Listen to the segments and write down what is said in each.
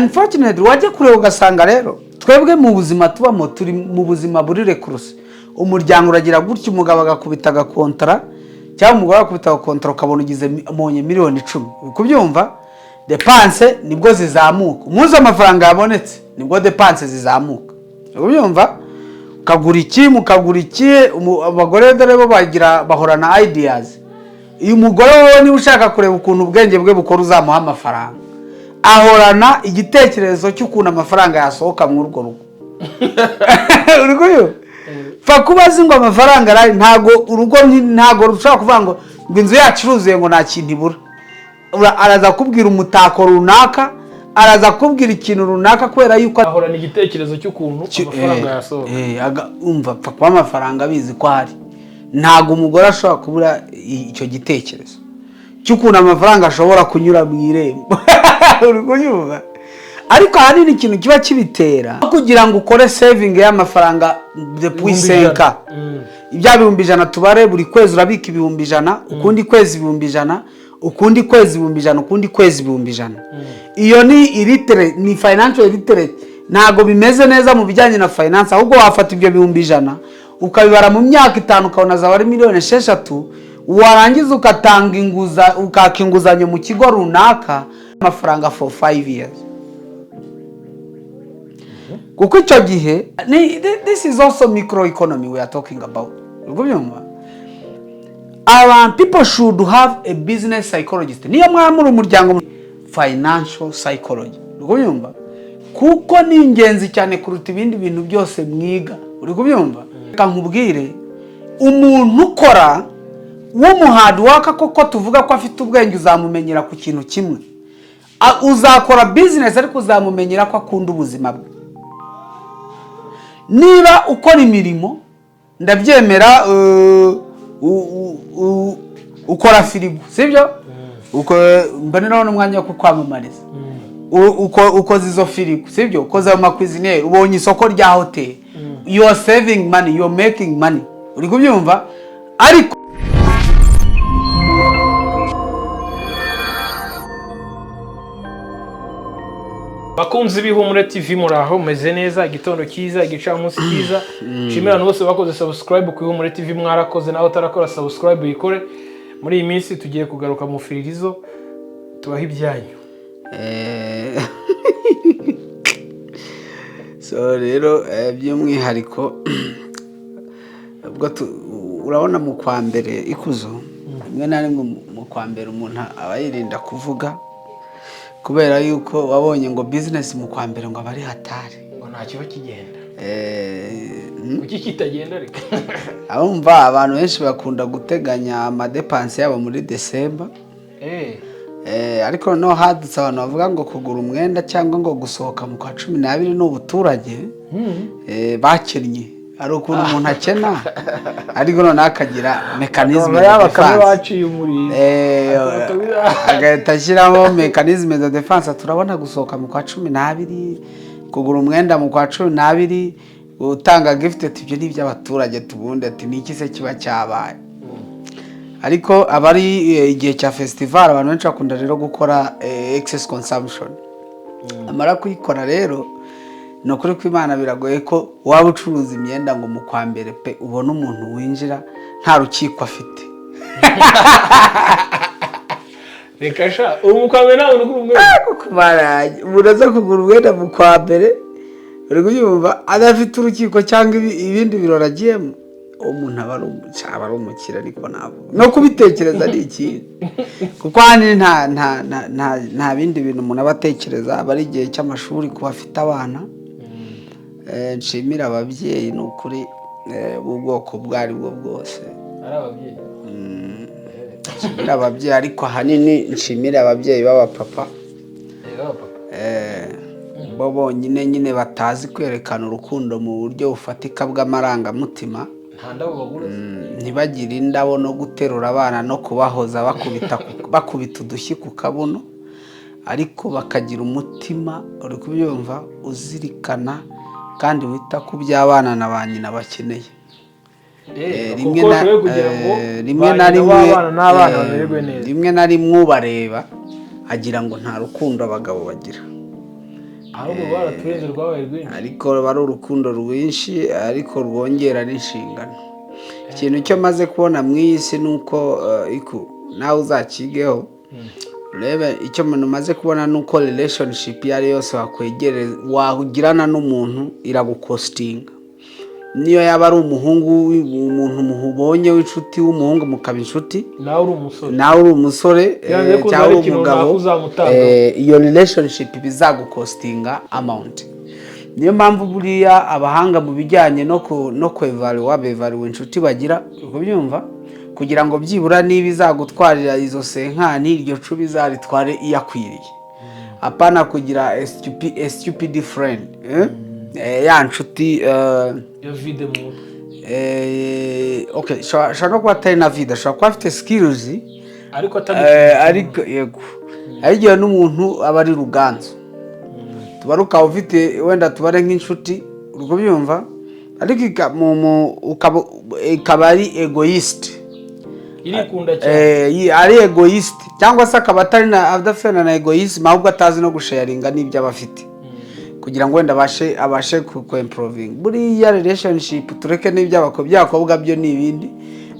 Unfortunately, wajya kureba ugasanga rero twebwe mu buzima tubamo, turi mu buzima buri recluse. Umuryango uragira gutya, umugabo agakubita agakontara cyangwa umugore agakubita agakontara, ukabona ugize umonye miliyoni 10. Uri kubyumva? Dépenses nibwo zizamuka. Umunsi amafaranga yabonetse nibwo dépenses zizamuka. Uri kubyumva? Ukagura iki, mukagura iki. Abagore dore bo bagira, bahorana ideas. Uyu mugore wowe, niba ushaka kureba ukuntu ubwenge bwe bukora, uzamuha amafaranga. Ahorana igitekerezo cy'ukuntu amafaranga yasohoka muri urwo rugo. Uri kubyumva? Pfa kuba azi ngo amafaranga arahari. Ntago urugo ntago rushobora kuvuga ngo inzu yacu iruzuye, ngo nta kintu ibura. Araza kubwira umutako runaka, araza kubwira ikintu runaka, kubera yuko ahorana igitekerezo cy'ukuntu amafaranga yasohoka. Umva, pfa kuba amafaranga abizi ko ahari, ntabwo umugore ashobora kubura icyo gitekerezo cy'ukuntu amafaranga ashobora kunyura mu irembo. Uri kubyumva? Ariko ahanini ikintu kiba kibitera, kugira ngo ukore saving y'amafaranga depuis 100,000. 5, ibya 100,000 tubare, buri kwezi urabika 100,000, ukundi kwezi 100,000, ukundi kwezi 100,000, ukundi kwezi 100,000. Iyo ni illiterate, ni financial illiterate. Ntabwo bimeze neza mu bijyanye na finance. Ahubwo wafata ibyo 100,000 ukabibara mu myaka 5, ukabona zaba ari miliyoni 6. Warangiza ugatanga ukaka inguzanyo mu kigo runaka, amafaranga for 5 years, kuko icyo gihe this is also micro economy we are talking about. Uri kubyumva? Abantu, people should have a business psychologist. Niyo mwaba muri umuryango, financial psychology. Uri kubyumva? Kuko ni ingenzi cyane kuruta ibindi bintu byose mwiga. Uri kubyumva? Reka nkubwire, umuntu ukora w'umu hard worker koko, tuvuga ko afite ubwenge, uzamumenyera ku kintu kimwe. Uzakora business, ariko uzamumenyera ko akunda ubuzima bwe. Niba ukora imirimo, ndabyemera, ukora firigo, sibyo? Mboneraho n'umwanya wo kukwamamariza. Ukoze izo firigo, sibyo? Ukoze ayo ma cuisinière, ubonye isoko rya hoteli, you are saving money, you are making money. Uri kubyumva? Ariko Bakunzi b'Ihumure TV, muraho, mumeze neza? Igitondo cyiza, igicamunsi cyiza. Nshimira abantu bose bakoze subscribe ku Ihumure TV, mwarakoze. Nawe utarakora subscribe, uyikore. Muri iyi minsi tugiye kugaruka mu firizo, tubaha ibyanyu. So rero, by'umwihariko ubwo urabona mu kwa mbere ikuzo, rimwe na rimwe mu kwa mbere umuntu aba yirinda kuvuga, kubera yuko wabonye ngo business mu kwa mbere ngo aba ari hatari. Ngo nta kiba kigenda. Kuki kitagenda reka? Abumva, abantu benshi bakunda guteganya ama dépenses yabo muri December. Ariko noneho hadutse abantu bavuga ngo kugura umwenda cyangwa ngo gusohoka mu kwa 12 ni ubuturage. Bakennye. Hari ukuntu umuntu akena, ariko noneho akagira mécanisme de yaba kamwe défense. Baciye umurizo. Agahita ashyiramo mécanisme de défense. Turabona gusohoka mu kwa 12, kugura umwenda mu kwa 12, gutanga gift, ati ibyo ni iby'abaturage. Tubundi ati ni iki se kiba cyabaye? Ariko aba ari igihe cya festival. Abantu benshi bakunda rero gukora excess consumption. Amara kuyikora rero, ni ukuri kw'Imana, biragoye ko waba ucuruza imyenda ngo mu kwa mbere pe ubone umuntu winjira nta rukiko afite. Reka sha, ubu mu kwa mbere nta muntu ugura umwenda. Umuntu aza kugura umwenda mu kwa mbere, uri kubyumva, adafite urukiko cyangwa ibindi birori agiyemo, uwo muntu aba ari umukire. Ariko ntabwo no kubitekereza ni ikindi, kuko ahanini nta bindi bintu umuntu aba atekereza, aba ari igihe cy'amashuri ku bafite abana. Nshimira ababyeyi, ni ukuri, b'ubwoko ubwo ari bwo bwose. Ari ababyeyi. Nshimira ababyeyi, ariko ahanini nshimira ababyeyi b'abapapa. Papa. Bo bonyine nyine batazi kwerekana urukundo mu buryo bufatika bw'amarangamutima. Nta ndabo bagura. Ntibagire indabo no guterura abana no kubahoza, bakubita udushyi ku kabuno, ariko bakagira umutima, uri kubyumva, uzirikana kandi wita ku by'abana na ba nyina bakeneye. Rimwe Kuko na bashoboye kugira ngo rimwe ba na nyina rimwe b'abana n'abana bamererwe neza. Rimwe na rimwe ubareba agira ngo nta rukundo abagabo bagira. Ahubwo rwaraturenze, rwabaye rwinshi. Ariko ruba ari urukundo rwinshi, ariko rwongera n'inshingano. Ikintu cyo maze kubona mu iyi si ni uko nawe uzakigeho urebe. Icyo muntu umaze kubona ni uko relationship iyo ari yose wakwegereza, wagirana n'umuntu, iragucostinga. Niyo yaba ari umuhungu, umuntu mubonye w'inshuti w'umuhungu, mukaba inshuti, nawe uri umusore, nawe uri umusore, Byanze bikunze cyangwa hari uri ikintu umugabo, runaka uzamutangaho. Iyo relationship bizagucostinga amount. Niyo mpamvu buriya abahanga mu bijyanye no kwevaluwa bevaluwa inshuti bagira, kubyumva, kugira ngo byibura niba izagutwarira izo cinquante, iryo cumi izaritware iyakwiriye, apana kugira a stupid friend, eh? Ya nshuti ya vide mu mutwe. Okay, ashobora no kuba atari na vide, ashobora kuba afite skills, ariko atari ariko yego, hari igihe n'umuntu aba ari ruganzu. Tubare ukaba ufite, wenda tubare nk'inshuti, uri kubyumva, ariko ikaba ari egoist. Irikunda cyane. Ari egoist, cyangwa se akaba atari na adafite na egoism, ahubwo atazi no gusharinga n'ibyo aba afite kugira ngo wenda abashe ku improving. Buriya relationship, tureke n'iby'abakobwa, byo ni ibindi.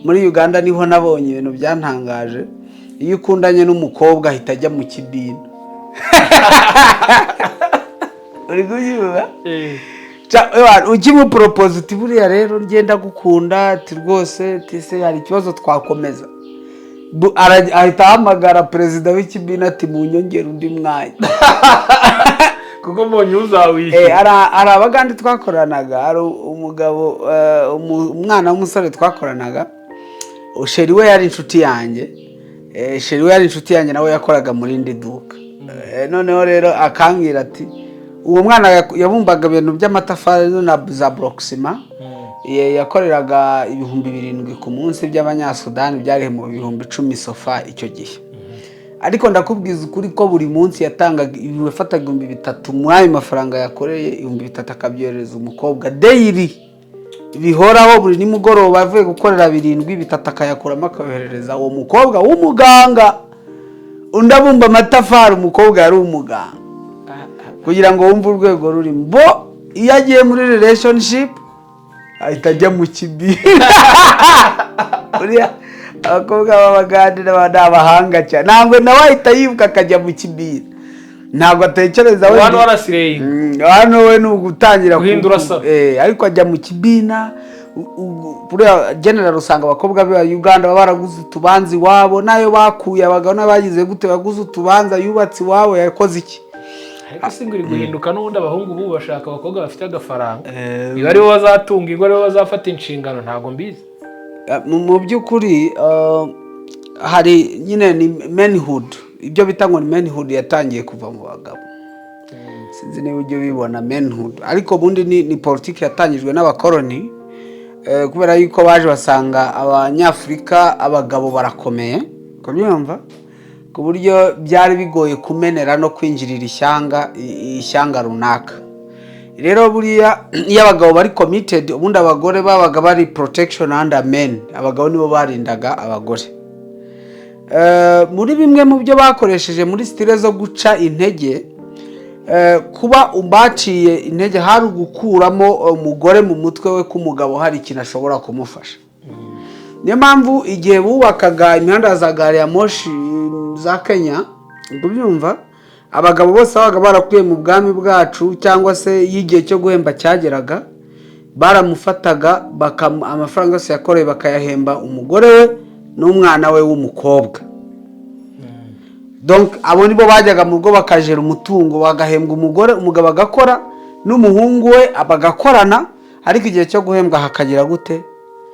Muri Uganda niho nabonye ibintu byantangaje. Iyo ukundanye n'umukobwa, ahita ajya mu kibina, uri kubyumva? Eh. Ewa, ukimuporopoza uti: "Buriya rero ngenda gukunda," ati: "Rwose tise hari ikibazo twakomeza?" Ahita ahamagara perezida w'ikibina ati: "Munyongere undi mwanya." Kuko mbonye uzawishyura. Hari abagande twakoranaga, hari umugabo, umwana w'umusore twakoranaga, chérie we yari inshuti yanjye. Chérie we yari inshuti yanjye, nawe yakoraga muri indi duka. Noneho rero akambwira ati uwo mwana yabumbaga ibintu by'amatafari na za bloc ciment. Yakoreraga 7000 ku munsi by'abanyasudani, byari mu 10,000 CFA icyo gihe. Ariko ndakubwiza ukuri ko buri munsi yatangaga, yafataga 3000 muri ayo mafaranga yakoreye, 3000 akabyoherereza umukobwa daily, bihoraho. Buri nimugoroba avuye gukorera birindwi, bitatu akayakuramo akayoherereza uwo mukobwa w'umuganga. Undi abumba amatafari, umukobwa yari umuganga. Kugira ngo wumve urwego rurimo, bo iyo agiye muri relationship ahita ajya mu kibi. Buriya abakobwa b'abagande ni abahanga cyane. Ntabwo nawe ahita yibuka akajya mu kibina, ntabwo atekereza hano wenda. warasireye. Hano we ni ugutangira Guhindura saro. Ariko ajya mu kibina. Buriya general usanga abakobwa ba Uganda baba baraguze utubanza iwabo, n'ayo bakuye abagabo n'abagize gute, baguze utubanza, yubatse iwabo, yakoze iki. Ariko si ngo iri guhinduka n'ubundi? Abahungu ubu bashaka abakobwa bafite agafaranga, niba aribo bazatunga ingo, aribo bazafata inshingano, ntabwo mbizi. Mu by'ukuri hari nyine ni manhood, ibyo bita ngo ni manhood yatangiye kuva mu bagabo. Sinzi niba ujya ubibona manhood, ariko ubundi ni politiki yatangijwe n'abakoloni, kubera yuko baje basanga Abanyafurika abagabo barakomeye, kubyumva, ku buryo byari bigoye kumenera no kwinjirira ishyanga runaka. Rero buriya iyo abagabo bari committed, ubundi abagore babaga bari protection under men, abagabo nibo barindaga abagore. Muri bimwe mu byo bakoresheje muri style zo guca intege, kuba baciye intege, hari ugukuramo umugore mu mutwe we ko umugabo hari ikintu ashobora kumufasha. Niyo mpamvu igihe bubakaga imihanda za gari ya moshi za Kenya, kubyumva, abagabo bose babaga barakuye mu bwami bwacu, cyangwa se iyo igihe cyo guhemba cyageraga, baramufataga, amafaranga yose yakoreye bakayahemba umugore we n'umwana we w'umukobwa. Donc abo nibo bajyaga mu rugo bakajera umutungo, bagahembwa umugore, umugabo agakora n'umuhungu we bagakorana, ariko igihe cyo guhembwa hakagira gute?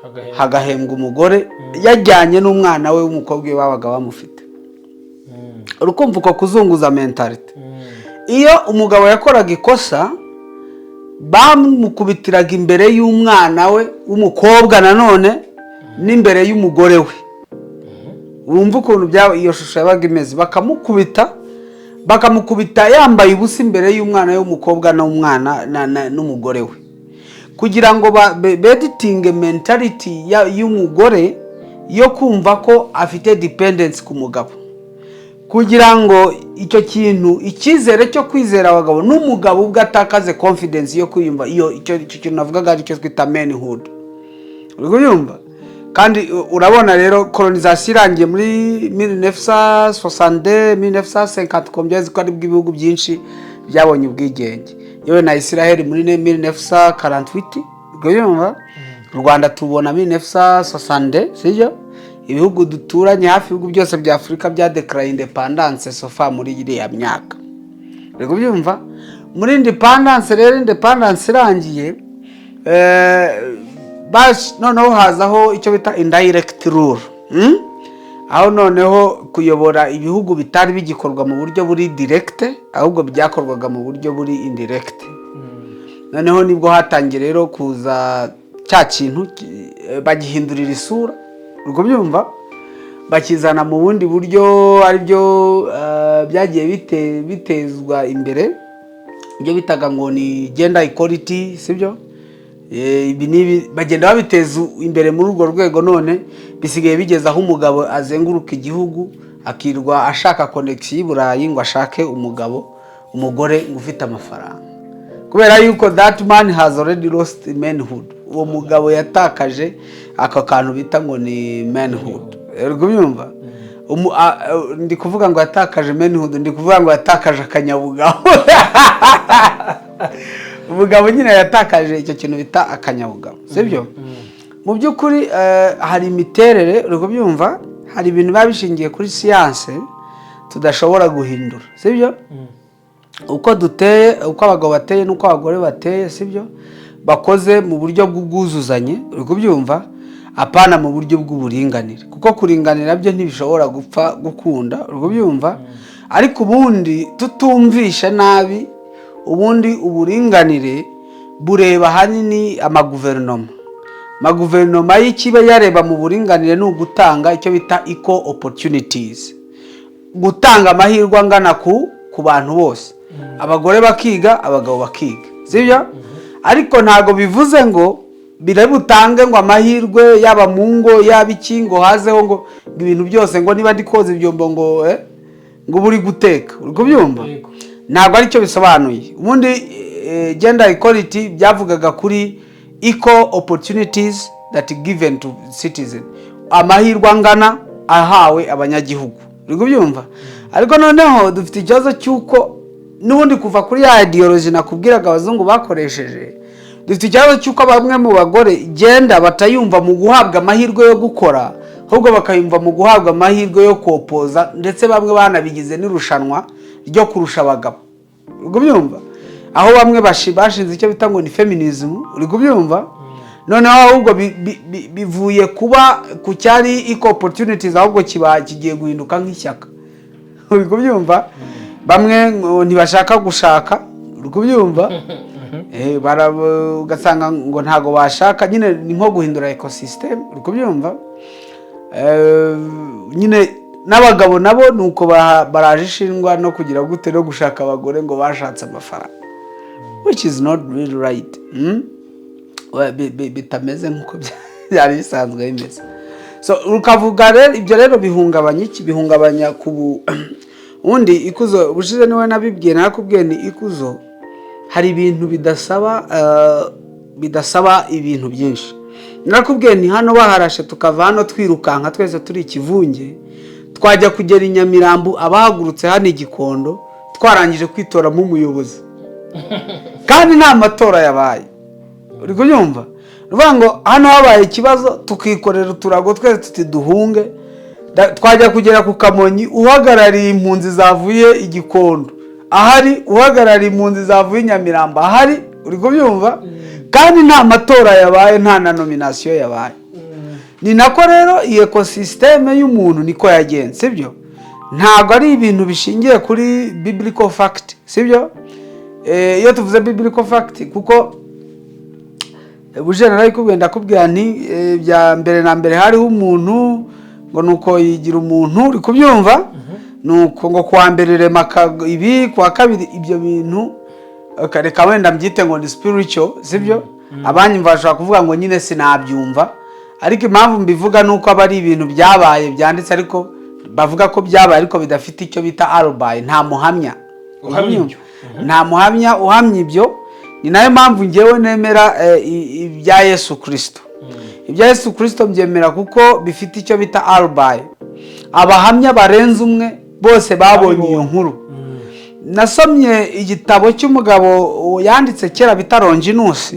Agahembwa. Hagahembwa umugore yajyanye n'umwana we w'umukobwa iyo babaga bamufite. Urukumva uko kuzunguza mentalité. Iyo umugabo yakoraga ikosa, bamukubitiraga imbere y'umwana we w'umukobwa nanone n'imbere y'umugore we. Wumva ukuntu iyo shusho yabaga imeze: bakamukubita, bakamukubita yambaye ubusa imbere y'umwana we w'umukobwa n'umwana n'umugore we, kugira ngo beditinge mentality y'umugore yo kumva ko afite dependence ku mugabo. Kugira ngo icyo kintu, icyizere cyo kwizera abagabo, n'umugabo ubwe atakaze confidence yo kwiyumva iyo icyo kintu navugaga aricyo twita manhood. Uri kubyumva? Kandi urabona rero colonisation irangiye muri 1962, 1950 combien, ko aribwo ibihugu byinshi byabonye ubwigenge, yewe na Israel muri 1948. Uri kubyumva? U Rwanda tubona 1962, sibyo? Ibihugu duturanye hafi, ibihugu byose bya Afurika byadeclaraye indépendance so far muri iriya myaka. Uri kubyumva? Muri indépendance rero, indépendance irangiye, noneho hazaho icyo bita indirect rule, Aho noneho kuyobora ibihugu bitari bigikorwa mu buryo buri direct, ahubwo byakorwaga mu buryo buri indirect. Noneho nibwo hatangiye rero kuza cya kintu bagihindurira isura. Uri kubyumva? Bakizana mu bundi buryo, aribyo byagiye bitezwa imbere, ibyo bitaga ngo ni gender equality, sibyo? Ibi n'ibi bagenda babiteza imbere muri urwo rwego. None bisigaye bigeze aho umugabo azenguruka igihugu, akirwa ashaka connexion y'i Burayi ngo ashake umugabo, umugore ngo ufite amafaranga, kubera yuko that man has already lost manhood. Uwo mugabo yatakaje ako kantu bita ngo ni manhood. Uri kubyumva? Ndi kuvuga ngo yatakaje manhood, ndi kuvuga ngo yatakaje akanyabugabo. Umugabo nyine yatakaje icyo kintu bita akanyabugabo, sibyo? Mu by'ukuri hari imiterere, uri kubyumva? Hari ibintu biba bishingiye kuri siyanse tudashobora guhindura, sibyo? Uko duteye, uko abagabo bateye n'uko abagore bateye, sibyo? Bakoze mu buryo bw'ubwuzuzanye, uri kubyumva? Apana mu buryo bw'uburinganire, kuko kuringanira byo ntibishobora gupfa gukunda, uri kubyumva? Ariko ubundi tutumvishe nabi, ubundi uburinganire bureba ahanini amaguverinoma. Amaguverinoma y'ikiba yareba mu buringanire ni ugutanga icyo bita equal opportunities, gutanga amahirwe angana ku bantu bose, abagore bakiga, abagabo bakiga, sibyo? Ariko ntabwo bivuze ngo butange ngo amahirwe yaba mu ngo, yaba iki, ngo hazeho ngo ibintu byose, ngo niba ndi koza ibyombo ngo uba uri guteka. Uri kubyumva? Yego. Ntabwo aricyo bisobanuye. Ubundi gender equality byavugaga kuri equal opportunities that given to citizen, amahirwe angana ahawe abanyagihugu. Uri kubyumva? Ariko noneho dufite ikibazo cy'uko n'ubundi kuva kuri ya ideology nakubwiraga abazungu bakoresheje, dufite ikibazo cy'uko bamwe mu bagore genda batayumva mu guhabwa amahirwe yo gukora, ahubwo bakayumva mu guhabwa amahirwe yo kopoza, ndetse bamwe banabigize n'irushanwa ryo kurusha abagabo. Uri kubyumva? Aho bamwe bashinze icyo bita ngo ni feminism. Uri kubyumva? Noneho ahubwo bivuye kuba ku cyari equal opportunities, ahubwo kiba kigiye guhinduka nk'ishyaka. Uri kubyumva? Bamwe ngo ntibashaka gushaka. Uri kubyumva? Ugasanga ngo ntago bashaka nyine, ni nko guhindura ecosystem. Uri kubyumva? Nyine n'abagabo nabo ni uko baraje ishingwa no kugira gute, no gushaka abagore ngo bashatse amafaranga, which is not really right, Bitameze nk'uko byari bisanzwe bimeze. So ukavuga rero, ibyo rero bihungabanya iki? Bihungabanya ku ubundi ikuzo. Ubushize niwe nabibwiye, nakubwiye ni ikuzo. Hari ibintu bidasaba ibintu byinshi. Nakubwiye ni hano baharashe, tukava hano twirukanka twese turi ikivunge, twajya kugera i Nyamirambo, abahagurutse hano i Gikondo twarangije kwitoramo umuyobozi, kandi nta matora yabaye. Uri kubyumva? Ni ukuvuga ngo hano habaye ikibazo, tukikorera uturago twese tuti duhunge. Twajya kugera ku Kamonyi, uhagarariye impunzi zavuye i Gikondo ahari, uhagarariye impunzi zavuye i Nyamirambo ahari. Uri kubyumva? Kandi nta matora yabaye, nta na nomination yabaye. Ni nako rero iyi ecosystem y'umuntu niko yagenze, sibyo? Ntabwo ari ibintu bishingiye kuri biblical fact, sibyo? Iyo tuvuze biblical fact, kuko buje narabikubwiye, ndakubwira nti bya mbere na mbere hariho umuntu, ngo nuko yigira umuntu. Uri kubyumva? Nuko ngo kuwa mbere rema ibi, kuwa kabiri ibyo bintu. Okay, reka wenda mbyite ngo ni spiritual, sibyo? Abanyumva bashobora kuvuga ngo nyine sinabyumva, ariko impamvu mbivuga ni uko aba ari ibintu byabaye byanditse, ariko Bavuga ko byabaye ariko bidafite icyo bita alibi, nta muhamya uhamya ibyo. Nta muhamya uhamya ibyo. Ni nayo mpamvu ngewe nemera ibya Yesu Kirisito. Ibya Yesu Kirisito mbyemera kuko bifite icyo bita alibi, abahamya barenze umwe bose babonye iyo nkuru. Nasomye igitabo cy'umugabo yanditse kera bita Longinus,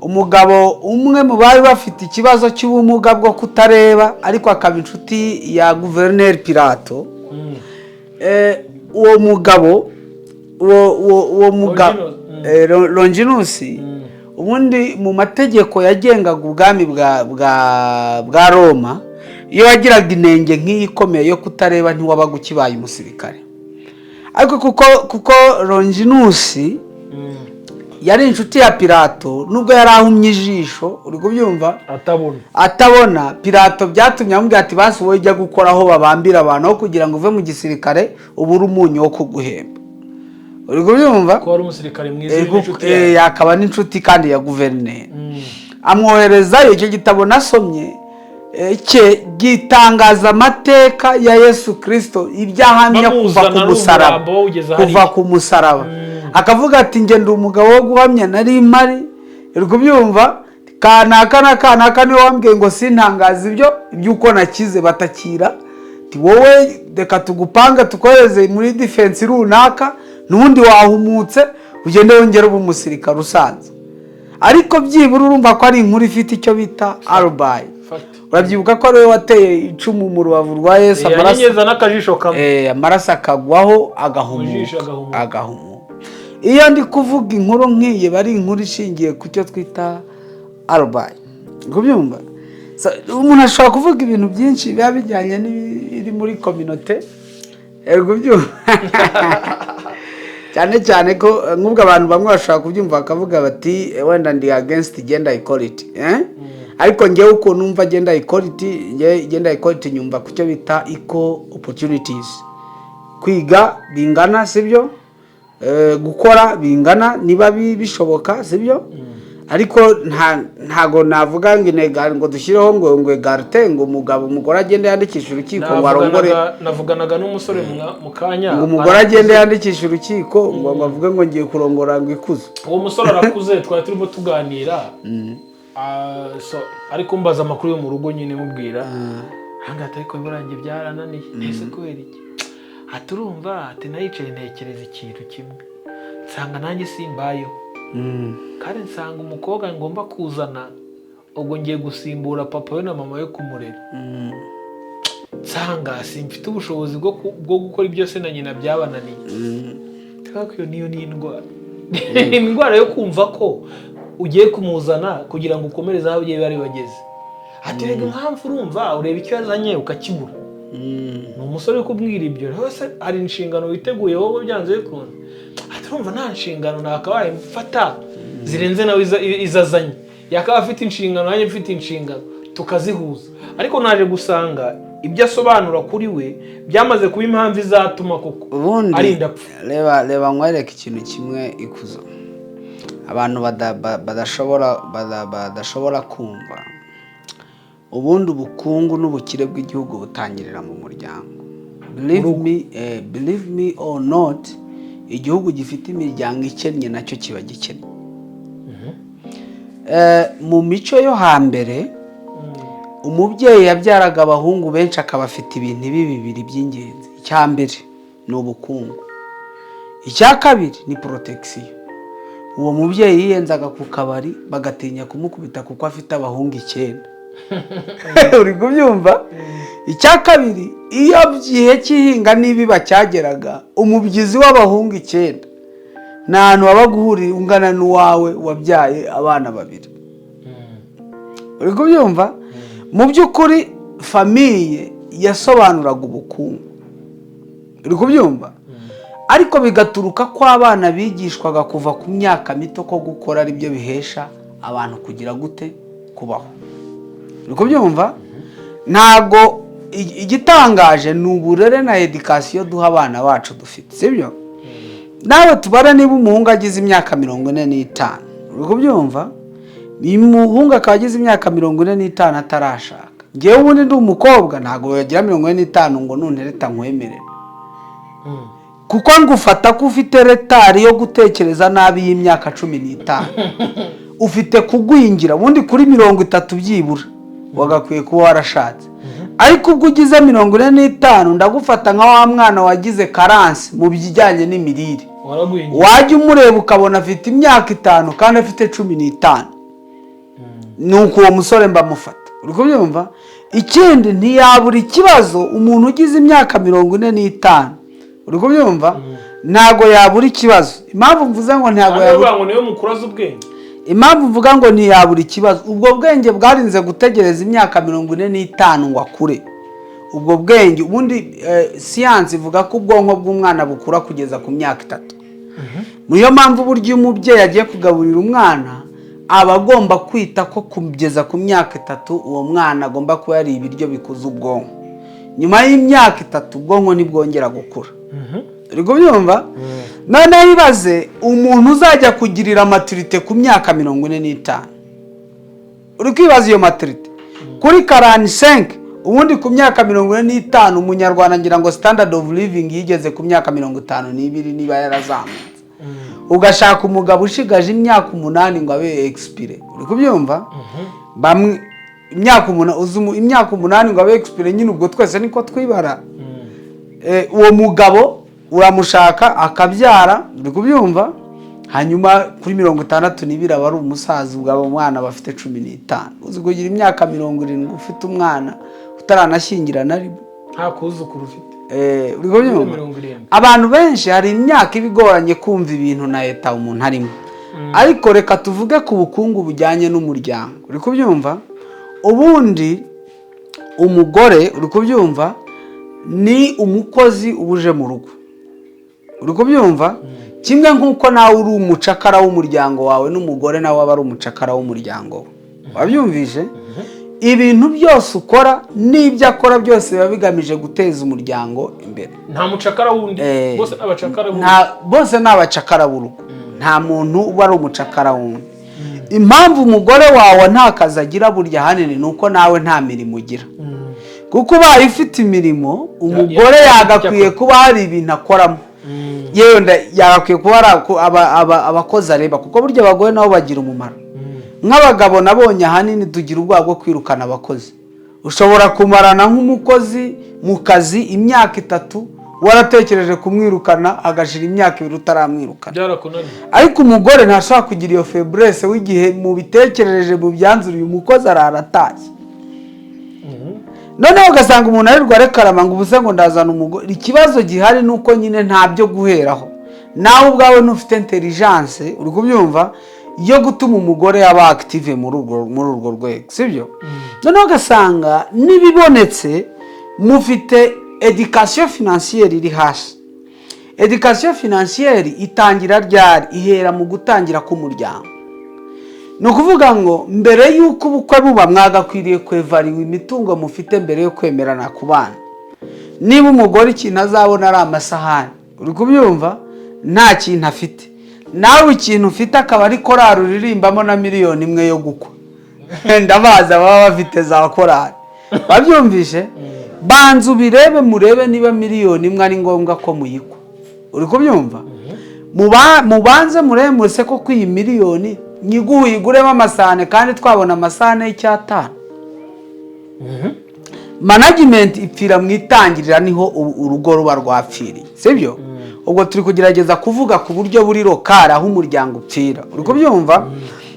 umugabo umwe mu bari bafite ikibazo cy'ubumuga bwo kutareba, ariko akaba inshuti ya guverineri Pilato. Uwo mugabo, uwo mugabo Longinus, Longinus, ubundi mu mategeko yagengaga ubwami bwa Roma, iyo wagiraga inenge nk'iyi ikomeye yo kutareba, ntiwabaga ukibaye umusirikare. Ariko kuko Longinus yari inshuti ya Pilato, nubwo yari ahumye ijisho, uri kubyumva? Atabona. Atabona. Pilato byatumye amubwira ati: "Basi wowe ujya gukora aho babambira abantu, aho kugira ngo uve mu gisirikare ubure umunyu wo kuguhemba." Uri kubyumva? Ko wari umusirikare mwiza, uri n'inshuti yawe. Yakaba n'inshuti kandi ya guverineri, amwoherezayo. Icyo gitabo nasomye cye gitangaza amateka ya Yesu Kirisito, ibyo ahamya kuva bamuzana ku ari musaraba, umurambo ugeza kuva hariya. ku musaraba, akavuga ati: "Njye ndi umugabo wo guhamya, nari mpari." Uri kubyumva? Kanaka na kanaka niwe wambwiye ngo sintangaze ibyo iby'uko nakize batakira. Ati: "Wowe reka tugupange, tukohereze muri defense runaka, n'ubundi wahumutse, ugende wongere ube umusirikare usanzwe." Ariko byibura urumva ko ari inkuru ifite icyo bita alibi. Fact. Urabyibuka ko ariwe wateye icumu mu rubavu rwa Yesu, amaraso yanyenyeza n'akajisho kamwe, amaraso akagwaho, mu jisho. Agahumuka. Agahumuka. Agahumuka. Iyo ndi kuvuga inkuru nk'iyi, iba ari inkuru ishingiye ku cyo twita alibi. Kubyumva? So, umuntu ashobora kuvuga ibintu byinshi biba bijyanye n'ibiri muri communauté. Kubyumva? Cyane cyane ko nk'ubwo abantu bamwe bashobora kubyumva bakavuga bati: "Wenda ndi against gender equality," eh? Ariko ngewe ukuntu numva gender equality, ngewe gender equality nyumva ku cyo bita equal opportunities, kwiga bingana, sibyo? Gukora bingana niba bishoboka, sibyo? Ariko ntago navuga ngo ngo dushyireho ngo égalité, ngo umugabo umugore agende yandikishe urukiko ngo arongore. Navuganaga n'umusore mu kanya. Ngo umugore agende yandikishe urukiko ngo avuge ngo ngiye kurongora ngo ikuzo. Uwo musore arakuze, twari turimo tuganira. So, ariko mbaza amakuru yo mu rugo nyine, mubwira ahangaha, ariko birangiye byarananiye. Ese kubera iki? Ati: "Urumva," ati, "nayicaye ntekereza ikintu kimwe, nsanga nanjye simbayeho, kandi nsanga umukobwa ngomba kuzana, ubwo ngiye gusimbura papa we na mama we kumurera, nsanga simfite ubushobozi bwo gukora ibyo se na nyina byabananiye." Kubera ko iyo niyo ni indwara, indwara yo kumva ko ugiye kumuzana kugira ngo ukomereze aho ababyeyi bari bageze. Ati: "Rega impamvu, urumva, ureba icyo yazanye ukakibura." Ni umusore uri kubwira ibyo rwose. Hari inshingano witeguye wowe byanze bikunze? Ati: "Urumva, nta nshingano nakabaye mfata zirenze nawe izo azanye. Yakaba afite inshingano, nanjye mfite inshingano, tukazihuza." Ariko naje gusanga ibyo asobanura kuri we byamaze kuba impamvu izatuma koko ubundi arinda apfa. Reba nkwereke ikintu kimwe, ikuzo abantu badashobora kumva. Ubundi ubukungu n'ubukire bw'igihugu butangirira mu muryango. Believe me or not, igihugu gifite imiryango ikennye nacyo kiba gikennye. Mu mico yo hambere, umubyeyi yabyaraga abahungu benshi akaba afite ibintu ibi bibiri by'ingenzi: icya mbere ni ubukungu, icya kabiri ni protection. Uwo mubyeyi yiyenzaga ku kabari bagatinya kumukubita kuko afite abahungu 9. Uri kubyumva? Icya kabiri, iyo gihe cy'ihinga n'ibiba cyageraga, umubyizi w'abahungu 9 ni ahantu wabaga uhuriye ungana n'uwawe wabyaye abana babiri. Uri kubyumva? Mu by'ukuri famille yasobanuraga ubukungu. Uri kubyumva? Ariko bigaturuka ko abana bigishwaga kuva ku myaka mito ko gukora ari byo bihesha abantu kugira gute? Kubaho. Uri kubyumva? Ntabwo igitangaje ni uburere na éducation duha abana bacu dufite, sibyo? Nawe tubare, niba umuhungu agize imyaka 45, uri kubyumva, umuhungu akaba agize imyaka 45 atarashaka. Ngewe ubundi ndi umukobwa, ntabwo yagira 45 ngo nuntereta nkwemerere, kuko ngufata ko ufite retard yo gutekereza nabi y'imyaka 15. Ufite kugwingira. Ubundi kuri 30 byibura wagakwiye kuba warashatse, ariko ubwo ugize 45, ndagufata nka wa mwana wagize carence mu bijyanye n'imirire. Waragwingiye. Wajya umureba ukabona afite imyaka 5 kandi afite 15. Ni uko uwo musore mbamufata, uri kubyumva? Ikindi, ntiyabura ikibazo. Umuntu ugize imyaka 45, uri kubyumva, ntabwo yabura ikibazo. Impamvu mvuze ngo ntabwo Kandi yabura bavuga ngo niwe mukuru azi ubwenge. Impamvu mvuga ngo ntiyabura ikibazo, ubwo bwenge bwarinze gutegereza imyaka 45 ngo akure. Ubwo bwenge ubundi, siyansi ivuga ko ubwonko bw'umwana bukura kugeza ku myaka 3. Niyo mpamvu burya iyo umubyeyi agiye kugaburira umwana, aba agomba kwita ko kugeza ku myaka 3 uwo mwana agomba kuba yariye ibiryo bikuza ubwonko. Nyuma y'imyaka 3 ubwonko ntibwongera gukura, uri kubyumva? Noneho ibaze umuntu uzajya kugirira maturité ku myaka 45. Uri kwibaza iyo maturité kuri 45? Ubundi ku myaka 45, umunyarwanda ngira ngo standard of living yigeze ku myaka 52 niba yarazamutse, ugashaka umugabo ushigaje imyaka 8 ngo abe expiré, uri kubyumva? Bamwe imyaka 8, uzi imyaka 8 ngo abe expiré nyine, ubwo twese niko twibara. Uwo mugabo uramushaka akabyara, uri kubyumva? Hanyuma kuri 62 aba ari umusaza. Ubwo abo mwana bafite 15, uzi kugira imyaka 70 ufite umwana utaranashyingira na rimwe? Nta kuzukuru ufite. Uri kubyumva? 70. Abantu benshi hari imyaka iba igoranye kumva ibintu na leta umuntu arimo, ariko reka tuvuge ku bukungu bujyanye n'umuryango, uri kubyumva? Ubundi umugore, uri kubyumva, ni umukozi uba uje mu rugo, uri kubyumva? Kimwe nk'uko nawe uri umucakara w'umuryango wawe, n'umugore nawe aba ari umucakara w'umuryango we, wabyumvise? Ibintu byose ukora n'ibyo akora byose biba bigamije guteza umuryango imbere. Nta mucakara wundi. Bose ni abacakara b'urugo. Bose ni abacakara b'urugo, nta muntu uba ari umucakara wundi. Impamvu umugore wawe nta kazi agira burya ahanini ni uko nawe nta mirimo ugira, kuko ubaye ufite imirimo, umugore yagakwiye kuba hari ibintu akoramo. Yewe yagakwiye kuba ari abakozi areba, kuko burya abagore nabo bagira umumaro. Nk'abagabo nabonye ahanini tugira ubwoba bwo kwirukana abakozi. Ushobora kumarana nk'umukozi mu kazi imyaka 3, waratekereje kumwirukana, agashira imyaka 2 utaramwirukana. Byarakunaniye. Ariko umugore ntashobora kugira iyo faiblesse w'igihe mubitekerereje mu byanzuro, uyu mukozi arara atashye. Noneho ugasanga umuntu arirwa arekarama ngo ubuse ngo ndazana umugore. Ikibazo gihari ni uko nyine nta byo guheraho, nawe ubwawe ntufite intelligence, uri kubyumva, yo gutuma umugore yaba active muri urwo rwego, sibyo? Noneho ugasanga n'ibibonetse mufite éducation financière iri hasi. Éducation financière itangira ryari? Ihera mu gutangira k'umuryango. Ni ukuvuga ngo mbere y'uko ubukwe buba, mwagakwiriye kwevariwa imitungo mufite mbere yo kwemerana ku bana. Niba umugore ikintu azabona ari amasahani, uri kubyumva, nta kintu afite, nawe ikintu ufite akaba ari korari uririmbamo na miliyoni 1 yo gukwa, ndabaza baba bafite za korari, babyumvishe? Banza ubirebe, murebe niba miliyoni 1 ari ngombwa ko muyikwa, uri kubyumva? Mubanze murebe muse ko iyi miliyoni nyiguhe uyiguremo amasahane kandi twabona amasahane y'icyatanu. Management ipfira mu itangirira, niho urugo ruba rwapfiriye, sibyo? Ubwo turi kugerageza kuvuga ku buryo buri local aho umuryango upfira, uri kubyumva?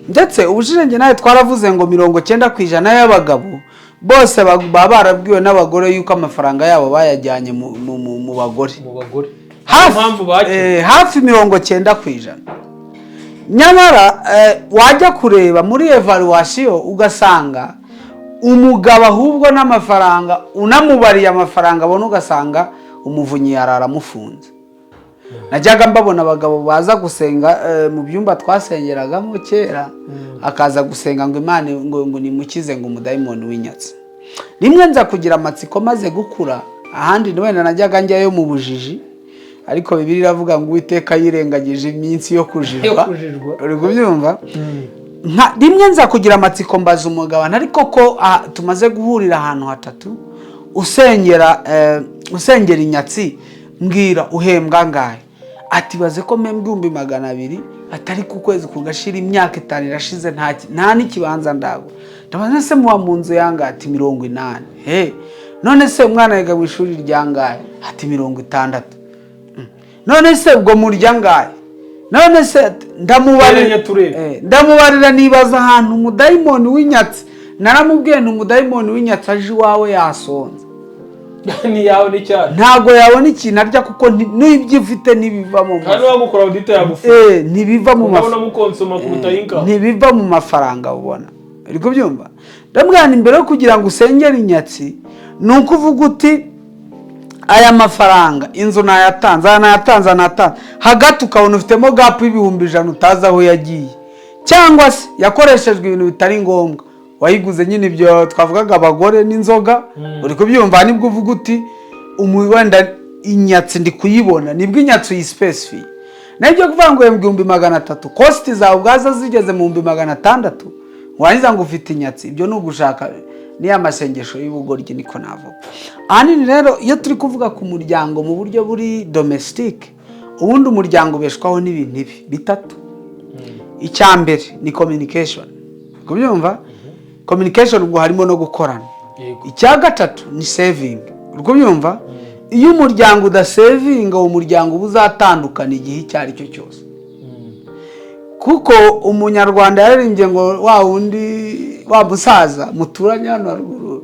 Ndetse ubushize nawe twaravuze ngo 90% y'abagabo bose baba barabwiwe n'abagore yuko amafaranga yabo bayajyanye mu bagore. Mu bagore. Hafi Impamvu bakira. Hafi 90%. Nyamara wajya kureba muri évaluation ugasanga umugabo ahubwo n'amafaranga unamubariye amafaranga abona, ugasanga umuvunyi yarara amufunze. Najyaga mbabona abagabo baza gusenga mu byumba twasengeragamo kera, akaza gusenga ngo Imana ngo nimukize ngo umudayimoni w'inyatsi. Rimwe nza kugira amatsiko maze gukura, ahandi wenda najyaga njyayo mu bujiji, ariko Bibiliya iravuga ngo Uwiteka yirengagije iminsi yo kujijwa. Yo kujijwa. Uri kubyumva? Nka rimwe nza kugira amatsiko, mbaza umugabane, ariko ko tumaze guhurira ahantu hatatu usengera inyatsi, mbwira, uhembwa angahe? Ati: "Baze ko mpembwa 200,000." Atari ku kwezi kugashira, imyaka 5 irashize, nta n'ikibanza ndagura. Ndabaza: "Se muba mu nzu yangahe?" Ati: "80." He, none se umwana yiga mu ishuri ryangahe? Ati: "60." None se ubwo murya angahe? None se ndamubarira Teranya turebe. Ndamubarira, nibaza ahantu umudayimoni w'inyatsi. Naramubwiye nti: "Umudayimoni w'inyatsi aje iwawe yasonza." Ni yawe n'icyari. Ntabwo yabona ikintu arya, kuko n'ibyo ufite ntibiva mu Kandi wagukora audit yagufunga. Ntibiva mu Ukabona mukonsoma kuruta income. Ntibiva mu mafaranga ubona. Uri kubyumva? Ndamubwira nti: "Mbere yo kugira ngo usengere inyatsi, ni uko uvuga uti: 'Aya mafaranga, inzu nayatanze, aya nayatanze, aya nayatanze,' hagati ukabona ufitemo gap y'100,000 utazi aho yagiye, cyangwa se yakoreshejwe ibintu bitari ngombwa, wayiguze nyine ibyo twavugaga, abagore n'inzoga." Uri kubyumva? Nibwo uvuga uti: "Wenda inyatsi ndi kuyibona." Nibwo inyatsi uyisipesifiye. Nibyo kuvuga ngo uhembwa 300,000, cost zawe ubwazo zigeze mu 600,000, warangiza ngo ufite inyatsi, ibyo ni ugushaka niya masengesho y'ubugoryi, niko navuga. Ahanini rero, iyo turi kuvuga ku muryango mu buryo buri domestic, ubundi umuryango ubeshwaho n'ibintu ibi bitatu. Icya mbere ni communication. Kubyumva, communication ubwo harimo no gukorana. Icya gatatu ni saving. Uri kubyumva? Iyo umuryango udasevinga, uwo muryango uba uzatandukana igihe icyo ari cyo cyose, kuko umunyarwanda yararimbye ngo, wa wundi wa musaza muturanye hano haruguru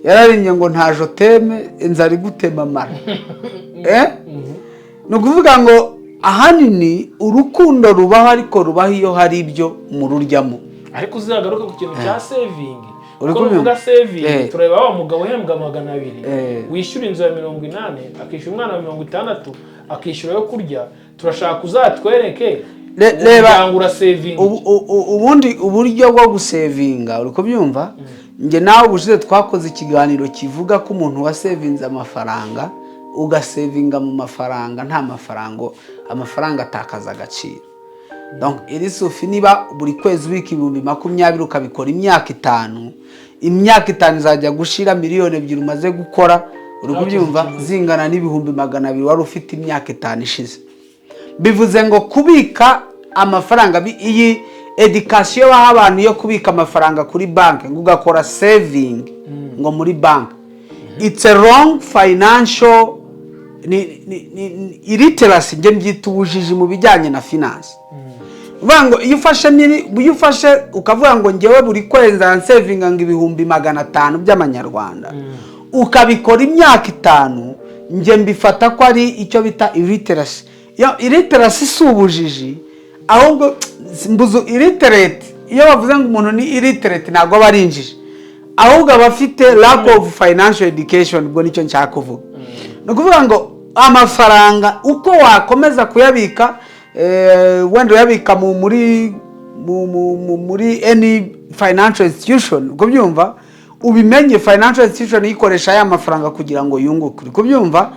yararimbye ngo: "Nta je t'aime inzara igutema amara." Ni ukuvuga ngo ahanini urukundo rubaho, ariko rubaho iyo hari ibyo mururyamo. Ariko uzagaruke ku kintu cya saving. Uri Kuko kubyumva? nuvuga saving, tureba wa mugabo uhembwa 200, wishyura inzu ya 80, akishyura umwana wa 60, akishyura yo kurya. Turashaka uzatwereke Reba, umuryango urasevinga. Ubundi uburyo bwo gusevinga, uri kubyumva? Njye nawe ubushize twakoze ikiganiro kivuga ko umuntu wasevinze amafaranga, ugasevinga mu mafaranga, nta mafaranga, amafaranga atakaza agaciro. Donc iri sufi, niba buri kwezi ubika 20,000, ukabikora imyaka 5, imyaka 5 izajya gushira 2 miliyoni umaze gukora, uri kubyumva, zingana n'200,000 wari ufite imyaka 5 ishize. Bivuze ngo kubika amafaranga, iyi education baha abantu yo kubika amafaranga kuri banki, ngo ugakora saving ngo muri banki, it's a wrong financial ni illiteracy. Njye mbyita ubujiji mu bijyanye na finance. Uvuga ngo iyo ufashe ukavuga ngo: "Ngewe buri kwezi nsevinga ngo 500,000 by'amanyarwanda," ukabikora imyaka 5, njye mbifata ko ari icyo bita illiteracy. Iyo illiteracy si ubujiji, ahubwo mbuzu illiterate. Iyo bavuze ngo umuntu ni illiterate, ntabwo aba ari injiji, ahubwo aba afite lack of financial education. Ubwo nicyo nshaka kuvuga. Ni ukuvuga ngo amafaranga uko wakomeza kuyabika, wenda uyabika muri any financial institution, uko byumva ubimenye, financial institution iyikoresha ya mafaranga kugira ngo yunguke, uri kubyumva?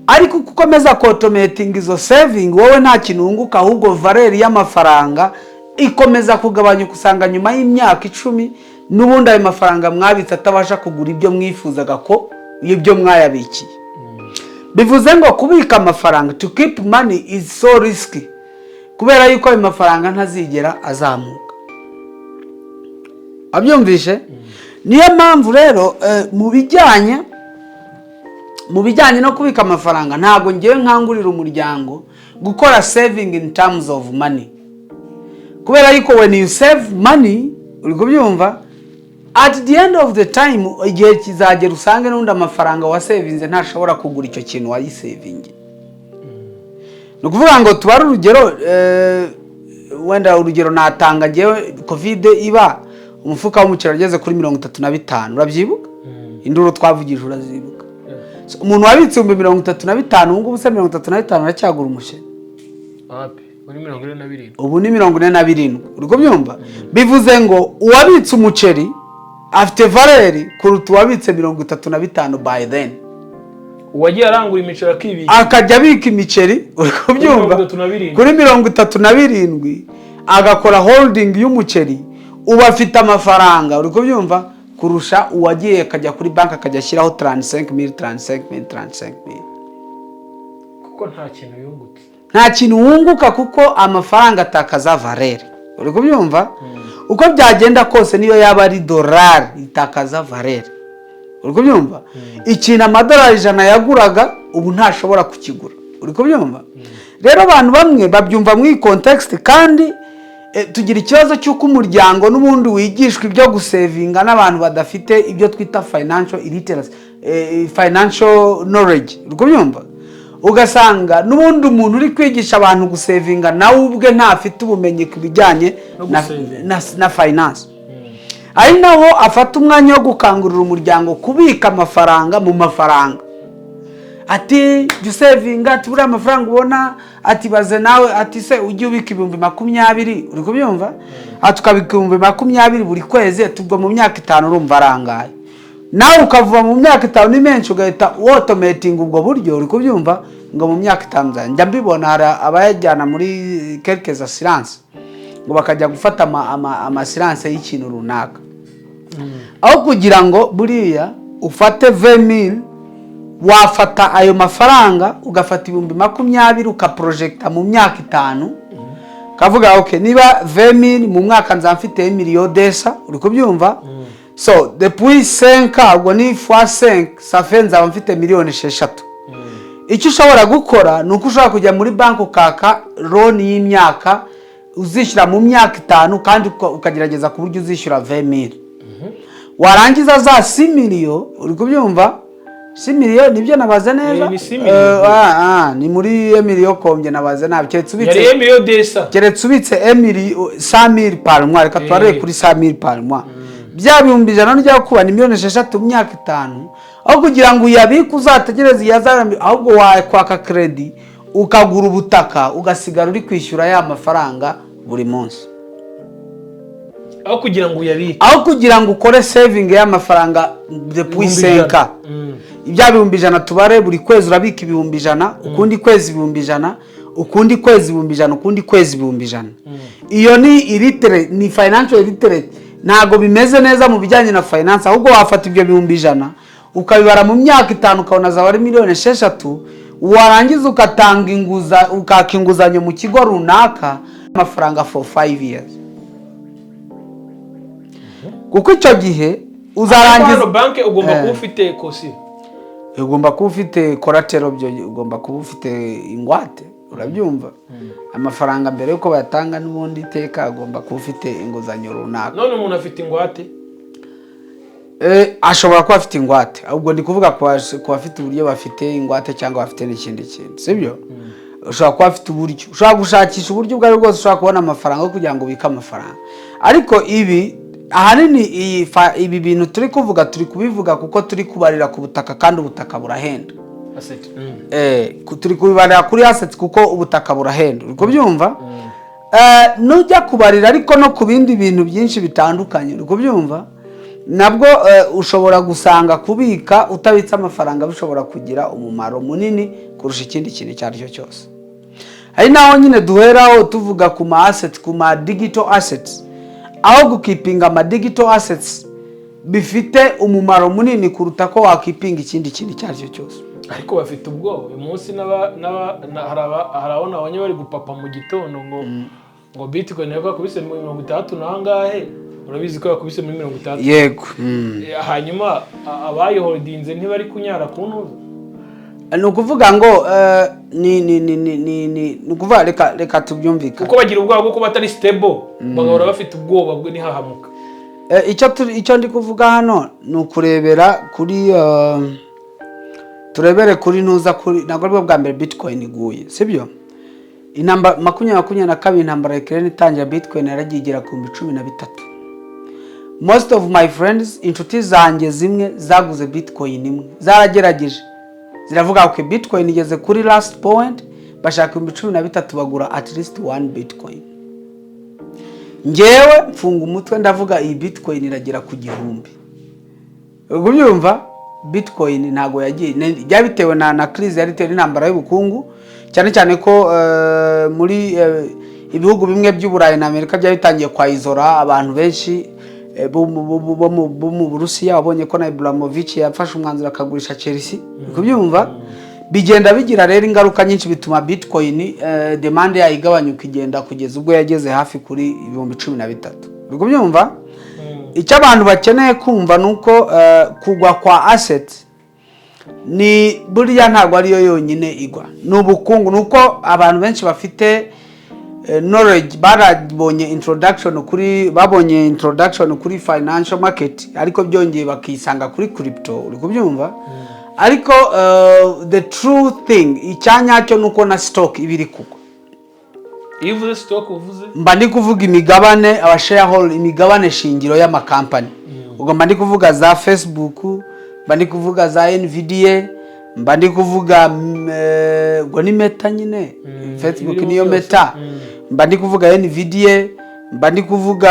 Ariko uko ukomeza ku-automatinga izo saving, wowe nta kintu wunguka, ahubwo valeur y'amafaranga ikomeza kugabanyuka. Usanga nyuma y'imyaka 10 n'ubundi ayo mafaranga mwabitse atabasha kugura ibyo mwifuzaga ko ibyo mwayabikiye. Bivuze ngo kubika amafaranga, to keep money is so risky, kubera yuko ayo mafaranga ntazigera azamuka. Abyumvishe? Niyo mpamvu rero mu bijyanye no kubika amafaranga, ntabwo ngewe nkangurira umuryango gukora saving in terms of money, kubera yuko when you save money, uri kubyumva, at the end of the time, igihe kizagera usange n'ubundi amafaranga wasevinze ntashobora kugura icyo kintu wayisevinge. Ni ukuvuga ngo tubare urugero, wenda urugero natanga ngewe, COVID iba, umufuka w'umuceri wageze kuri 35, urabyibuka? Induru twavugije urazibuka? So, umuntu wabitse 35,000, ubu ngubu se 35 aracyagura umuceri? Wapi, muri 47. Ubu ni 47, uri kubyumva? Bivuze ngo uwabitse umuceri afite valeur kuruta uwabitse 35 by then. Uwagiye arangura imiceri akibika. Akajya abika imiceri, uri kubyumva? 37. Kuri 37, agakora holding y'umuceri. Ubu afite amafaranga, uri kubyumva, kurusha uwagiye akajya kuri banki akajya ashyiraho 35 mille, 35 mille, 35 mille. Kuko nta kintu yungutse. Nta kintu wunguka, kuko amafaranga atakaza valeur, uri kubyumva? Uko byagenda kose, niyo yaba ari dolari, itakaza valeur, uri kubyumva? Ikintu amadolari 100 yaguraga, ubu ntashobora kukigura, uri kubyumva? Rero abantu bamwe babyumva muri iyi context, kandi tugira ikibazo cy'uko umuryango n'ubundi wigishwa ibyo gusevinga n'abantu badafite ibyo twita financial illiteracy, financial knowledge, uri kubyumva? Ugasanga n'ubundi umuntu uri kwigisha abantu gusevinga nawe ubwe ntafite ubumenyi ku bijyanye No gusevinga. na finance, ari naho afata umwanya wo gukangurira umuryango kubika amafaranga mu mafaranga, ati jya usevinga, ati buriya amafaranga ubona, ati baze nawe, ati se ujye ubika 20,000, uri kubyumva? Ati ukabika 20,000 buri kwezi, ati ubwo mu myaka 5 urumva arangaye? Nawe ukavuga mu myaka 5 ni menshi, ugahita wotometinga ubwo buryo, uri kubyumva, ngo mu myaka 5 njya mbibona, hari abayajyana muri quelques assurances, ngo bakajya gufata ama assurance y'ikintu runaka, aho kugira ngo buriya ufate 20 000, wafata ayo mafaranga ugafata 20,000, ukaprojecta mu myaka 5, kavuga ok, niba 20 000 mu mwaka nzaba mfite million deux cents, uri kubyumva? So depuis 5, ubwo ni fois 5, ça fait nzaba mfite miliyoni 6. Icyo ushobora gukora ni uko ushobora kujya muri banki ukaka loan y'imyaka uzishyura mu myaka 5, kandi ukagerageza ku buryo uzishyura 20 000, warangiza za 6 millions, uri kubyumva? 6 millions nibyo nabaze neza? Eh, ni 6 millions. Ni muri million combien? Nabaze nabi, keretse ubitse Yari million deux cents. Keretse ubitse emili 100 000 par mois. Reka tubarure kuri 100 000 par mois, bya 100,000 nijya kuba ni miliyoni 6 mu myaka 5. Aho kugira ngo uyabike uzategereze iyazara, ahubwo wakwaka crédit ukagura ubutaka, ugasigara uri kwishyura ya mafaranga buri munsi. Aho kugira ngo uyabike. Aho kugira ngo ukore saving y'amafaranga depuis 100,000. 5, ibya 100,000 tubare, buri kwezi urabika 100,000, ukundi kwezi 100,000, ukundi kwezi 100,000, ukundi kwezi 100,000. Iyo ni illiterate, ni financial illiterate, ntabwo bimeze neza mu bijyanye na finance. Ahubwo wafata ibyo 100,000 ukabibara mu myaka 5, ukabona zaba ari miliyoni 6, warangiza ugatanga inguza, ukaka inguzanyo mu kigo runaka amafaranga for 5 years, kuko icyo gihe uzarangiza. Hano banki ugomba kuba ufite caution. Ugomba kuba ufite collateral, byo ugomba kuba ufite ingwate, urabyumva? Amafaranga mbere yuko bayatanga n'ubundi iteka agomba kuba ufite inguzanyo runaka. None umuntu afite ingwate? Ashobora kuba afite ingwate, ahubwo ndi kuvuga ku bafite uburyo bafite ingwate cyangwa bafite n'ikindi kintu, sibyo? Ushobora kuba afite uburyo, ushobora gushakisha uburyo ubwo ari bwo bwose ushobora kubona amafaranga yo kugira ngo ubike amafaranga. Ariko ibi ahanini ibi bintu turi kuvuga, turi kubivuga kuko turi kubarira ku butaka, kandi ubutaka burahenda. Asset. Turi kubibarira kuri assets kuko ubutaka burahenda, uri kubyumva? Nujya kubarira ariko no ku bindi bintu byinshi bitandukanye, uri kubyumva, nabwo ushobora gusanga kubika utabitse amafaranga bishobora kugira umumaro munini kurusha ikindi kintu icyo ari cyo cyose. Hari naho nyine duheraho tuvuga ku ma assets, ku ma digital assets, aho gukeepinga ama digital assets bifite umumaro munini kuruta ko wakeepinga ikindi kintu icyo ari cyo cyose. Ariko bafite ubwoba uyu munsi hari abo nabonye bari gupapa mu gitondo ngo Bitcoin yakubise muri 60 n'angahe. Urabizi ko yakubise muri 60. Yego. Hanyuma abayiholdinze ntibari kunyara ku ntuza. Ni ukuvuga ngo ni ukuvuga reka tubyumvikane. Kuko bagira ubwoba bwo kuba atari stable, bagahora bafite ubwoba bwo ntihahamuka. Icyo ndi kuvuga hano ni ukurebera kuri turebere kuri ntuza kuri, ntabwo aribwo bwa mbere Bitcoin iguye, sibyo? Intambara 2022, intambara ya Ukraine itangira, Bitcoin yaragiye igera ku 13,000. Most of my friends, inshuti zanjye zimwe zaguze Bitcoin imwe, zaragerageje ziravuga ko Bitcoin igeze kuri last point, bashaka 13,000, bagura at least one Bitcoin. Ngewe mfunga umutwe, ndavuga iyi Bitcoin iragera ku 1000, ubwo byumva Bitcoin ntabwo yagiye. Byaba bitewe na crise yari itewe n'intambara y'ubukungu, cyane cyane ko muri Ibihugu bimwe by'Uburayi na Amerika byari bitangiye kwayizora abantu benshi bo mu Burusiya. Wabonye ko na Abramovich yafashe umwanzuro akagurisha Chelsea, uri kubyumva? Bigenda bigira rero ingaruka nyinshi, bituma Bitcoin demand yayo igabanyuka, igenda kugeza ubwo yageze hafi kuri 13,000, uri kubyumva? Icyo abantu bakeneye kumva ni uko kugwa kwa asset ni buriya ntabwo ariyo yonyine igwa, ni ubukungu. Ni uko abantu benshi bafite knowledge, barabonye introduction kuri, babonye introduction kuri financial market, ariko byongeye bakisanga kuri crypto, uri kubyumva? Ariko the true thing, icyanyacyo, ni uko na stock iba iri kugwa. Iyo uvuze stock uvuze? Mba ndi kuvuga imigabane, aba shareholder, imigabane shingiro y'amakampani. Ubwo mba ndi kuvuga za Facebook, mba ndi kuvuga za Nvidia, mba ndi kuvuga ubwo ni Meta nyine. Facebook Ibirimo niyo byose. Meta. Mba ndi kuvuga Nvidia, mba ndi kuvuga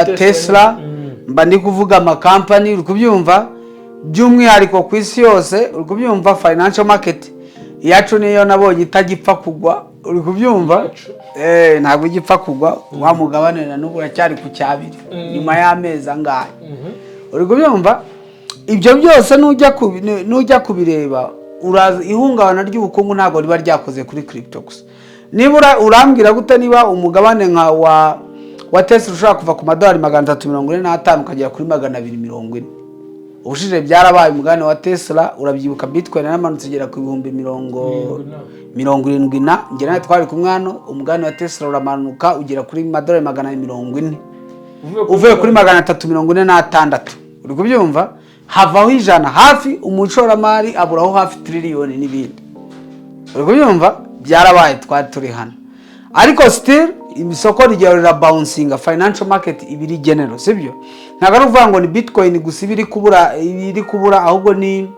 Tesla. Tesla. Mba ndi kuvuga amakampani, uri kubyumva? By'umwihariko ku isi yose, uri kubyumva? Financial market iyacu niyo nabonye itagipfa kugwa, uri kubyumva? Iyacu. Ntabwo igipfa kugwa. Wa mugabane na n'ubu uracyari ku cyabiri nyuma y'amezi angahe, uri kubyumva? Ibyo byose nujya kubireba, uraza ihungabana ry'ubukungu ntabwo riba ryakoze kuri crypto gusa. Niba urambwira gute niba umugabane nka wa Tesla ushobora kuva ku madolari 345 ukagera kuri 240? Ubushize byarabaye, umugabane wa Tesla, urabyibuka? Bitcoin yaramanutse igera ku bihumbi mirongo 70 na. 70 na, njye nawe twari kumwe hano. Umugabane wa Tesla uramanuka ugera kuri madolari 240 uvuye kuri 346, uri kubyumva? Havaho 100 hafi, umushoramari aburaho hafi tiririyoni n'ibindi, uri kubyumva? Byarabaye, twari turi hano. Ariko still isoko rigera rirabouncing. Financial market iba iri general, sibyo? Ntabwo ari ukuvuga ngo ni Bitcoin gusa iba iri kubura, iba iri kubura, ahubwo ni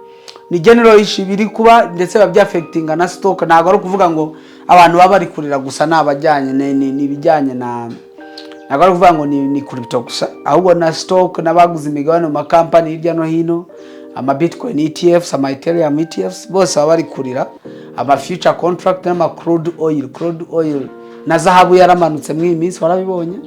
general issue biri kuba, ndetse biba byaffectinga na stock. Ntabwo ari ukuvuga ngo abantu baba bari kurira gusa ni abajyanye ni ibijyanye na, ntabwo ari ukuvuga ngo ni crypto gusa, ahubwo na stock n'abaguze imigabane mu makampani hirya no hino, ama Bitcoin ETFs, ama Ethereum ETFs, bose baba bari kurira, ama future contract n'ama crude oil. Crude oil na zahabu yaramanutse muri iyi minsi, warabibonye?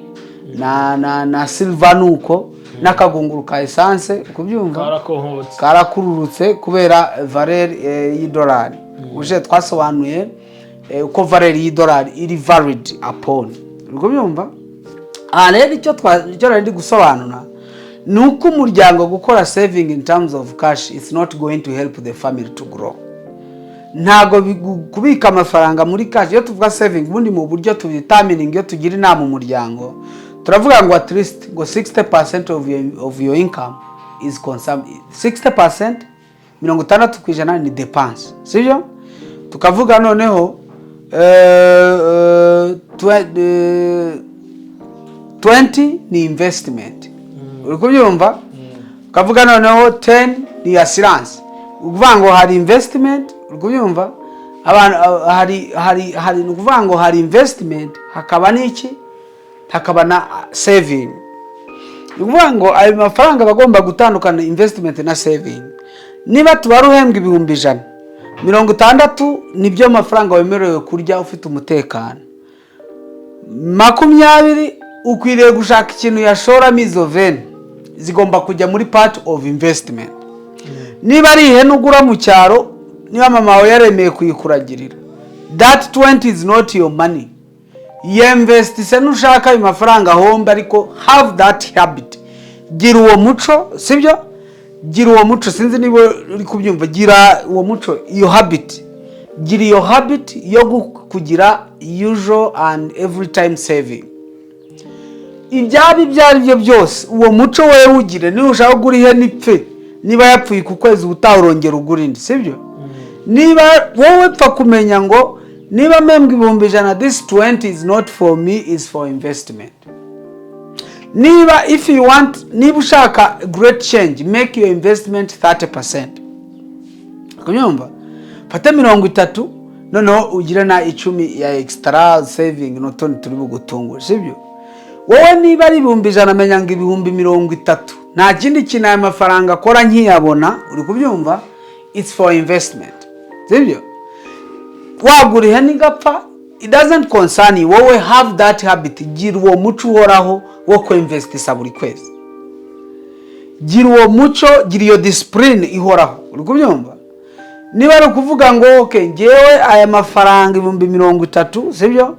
Na silver nuko, n'akagunguru ka essence, kubyumva? Karakohotse. Karakururutse kubera valeur y'idolari. Ubushize twasobanuye uko valeur y'idolari iri valid upon, uri kubyumva? Aha rero icyo nari ndi gusobanura ni uko umuryango gukora saving in terms of cash is not going to help the family to grow. Ntabwo kubika amafaranga muri cash, iyo tuvuga saving ubundi mu buryo tudetermining, iyo tugira inama umuryango, turavuga ngo at least ngo 60% of your income is consumed, 60%, 60% ni dépense, sibyo? Tukavuga noneho 20 ni investment, uri kubyumva? Ukavuga noneho 10 ni assurance. Ukuvuga ngo hari investment, uri kubyumva? Abantu hari, ni ukuvuga ngo hari investment, hakaba n'iki, hakaba na saving. Ni ukuvuga ngo ayo mafaranga aba agomba gutandukana, investment na saving. Niba tubara uhembwa 100,000, 60 nibyo mafaranga wemerewe kurya ufite umutekano, 20 ukwiriye gushaka ikintu yashoramo. Izo 20 zigomba kujya muri part of investment. Niba ari ihene ugura mu cyaro, niba mama wawe yaremeye kuyikuragirira, that 20 is not your money. Yinvestise nushaka ayo mafaranga ahombe, ariko have that habit, gira uwo muco, sibyo? Gira uwo muco, sinzi niba uri kubyumva. Gira uwo muco, iyo habit, gira iyo habit yo kugira usual and every time saving, ibyaba ibyo ari byo byose. Uwo muco wowe wugire. Niba ushaka kugura ihene ipfe, niba yapfuye ku kwezi, ubutaha urongera ugura indi, sibyo? Niba wowe pfa kumenya ngo niba mpembwa 100,000, this 20 is not for me, is for investment. Niba if you want, niba ushaka great change, make your investment 30%, kubyumva? Fata 30, noneho ugire na 10 ya extra saving n'utundi turi bugutungure, sibyo? Wowe niba ari 100,000, menya ngo 30,000 nta kindi kintu aya mafaranga akora nkiyabona, uri kubyumva? It's for investment, sibyo? Wagura ihene igapfa, It doesn't concern you. Wowe have that habit, gira uwo muco uhoraho wo kuinvestisa buri kwezi. Gira uwo muco, gira iyo discipline ihoraho. Uri kubyumva? Niba ari ukuvuga ngo okay, ngewe aya mafaranga 30,000, sibyo,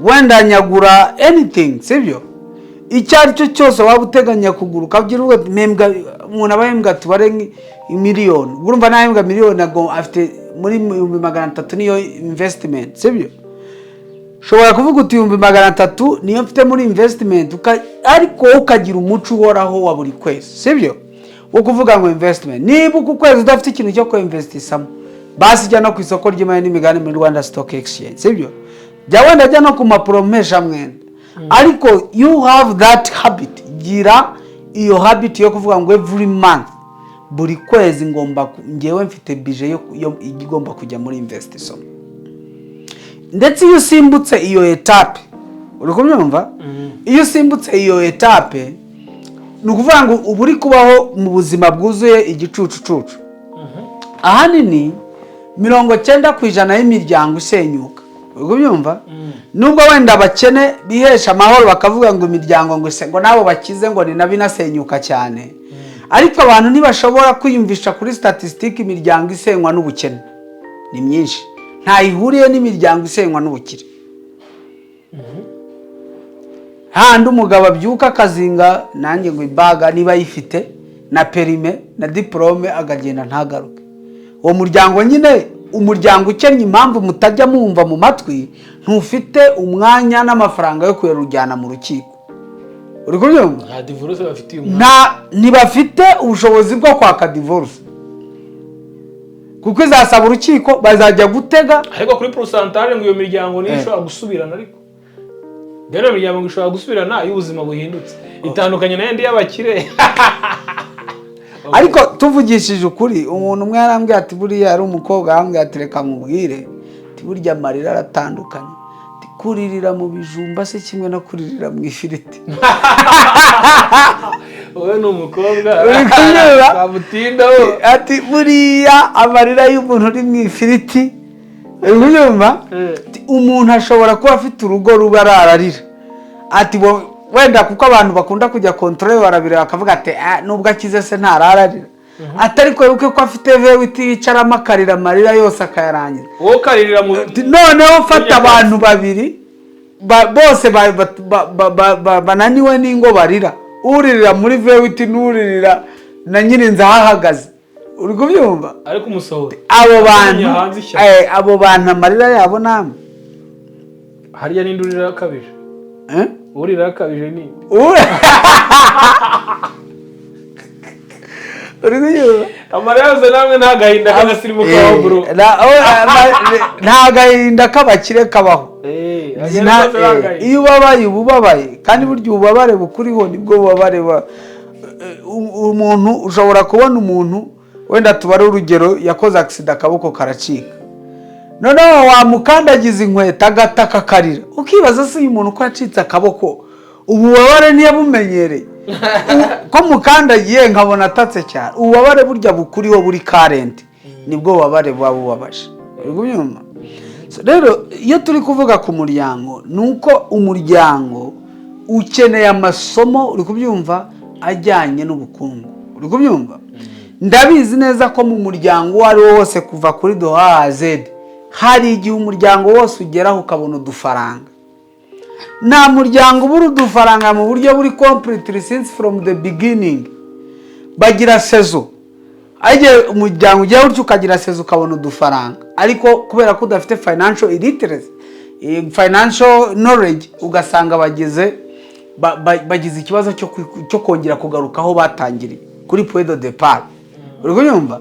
wenda nyagura anything, sibyo, icyo ari cyo cyose waba uteganya kugura, ukabyira uvuga ati, mpembwa, umuntu aba ahembwa tubare miliyoni, ubwo urumva nahembwa miliyoni afite muri 300,000 niyo investment, sibyo? Ushobora kuvuga uti 300,000 niyo mfite muri investment, ariko wowe ukagira umuco uhoraho wa buri kwezi, sibyo, wo kuvuga ngo investment. Niba uku kwezi udafite ikintu cyo kuinvestisamo, basi jya no ku isoko ry'imari n'imigabane muri Rwanda Stock Exchange, sibyo, jya wenda jya no ku mpapuro mpeshamwenda, ariko you have that habit. Gira iyo habit yo kuvuga ngo every month, buri kwezi, ngomba ngewe mfite budget yo igomba kujya muri investissement. Ndetse iyo usimbutse iyo étape, uri kubyumva, iyo usimbutse iyo étape, ni ukuvuga ngo uba uri kubaho mu buzima bwuzuye igicucucucu. Ahanini 90% y'imiryango isenyuka, uri kubyumva, nubwo wenda abakene bihesha amahoro bakavuga ngo imiryango ngo ngo n'abo bakize ngo ni nabo inasenyuka cyane, ariko abantu ntibashobora kwiyumvisha kuri statistique. Imiryango isenywa n'ubukene ni myinshi, ntayihuriye n'imiryango isenywa n'ubukire. Handi umugabo abyuka akazinga nanjye ngo ibaga niba ayifite na permis na diplôme, akagenda ntagaruke. Uwo muryango nyine, umuryango ukennye, impamvu mutajya mwumva mu matwi, ntufite umwanya n'amafaranga yo kuyarujyana mu rukiko. Uri kubyumva? Nta divorce bafitiye umwana. Nta, ntibafite ubushobozi bwo kwaka divorce, kuko izasaba urukiko, bazajya gutega. Ariko kuri pourcentage ngo iyo miryango niyo ishobora gusubirana. Ariko rero iyo miryango ngo ishobora gusubirana iyo ubuzima buhindutse, itandukanye na yandi y'abakire. Ariko tuvugishije ukuri, umuntu umwe yarambwiye ati buriya yari umukobwa, yarambwiye ati reka nkubwire, ati burya amarira aratandukanye. Ati kuririra mu bijumba se kimwe no kuririra mu ifiriti. Wowe ni umukobwa. Uri kubyumva? Twamutindaho. Ati buriya amarira y'umuntu uri mu ifiriti, uri kubyumva? Ati, umuntu ashobora kuba afite urugo ruba arararira, ati wenda kuko abantu bakunda kujya contrôle barabireba bakavuga ati "Ah, nubwo akize se ntarararira?" Ati ariko wibuke ko afite V8 yicaramo akarira amarira yose akayarangiza. Wowe ukaririra mu Ati, noneho fata abantu babiri bose bananiwe n'ingo barira, uririra muri V8 n'uririra na nyirinzu ahahagaze. Uri kubyumva? Ariko umusohora Abo bantu hanze ishyaka. Abo bantu amarira yabo namwe. Harya ninde urira akabije? Eh? Urira akabije ni Uri kubyumva? Amarira yose namwe nta gahinda k'agasirimu kabaho, bro. Nta gahinda k'abakire kabaho. Iyo ubabaye uba ubabaye, kandi burya ububabare bukuriho nibwo bubabare umuntu ushobora kubona umuntu, wenda tubare urugero, yakoze accident akaboko karacika, noneho wamukandagiza inkweto agataka akarira, ukibaza se uyu muntu ko yacitse akaboko ububabare ntiyabumenyereye? Ko mukandagiye nkabona atatse cyane. Ububabare burya bukuriho buri current nibwo bubabare buba bubabaje. Uri kubyumva? So, rero iyo turi kuvuga ku muryango, ni uko umuryango ukeneye amasomo, uri kubyumva, ajyanye n'ubukungu. Uri kubyumva? Ndabizi neza ko mu muryango uwo ari wo wose, kuva kuri do A à Z, hari igihe umuryango wose ugeraho ukabona udufaranga. Nta muryango ubura udufaranga mu buryo buri completely since from the beginning. Bagira saison, igihe umuryango ujya utyo ukagira saison ukabona udufaranga, ariko kubera ko udafite financial illiteracy, financial knowledge, ugasanga bageze bagize ikibazo cyo kongera kugaruka aho batangiriye kuri point de départ. Uri kubyumva?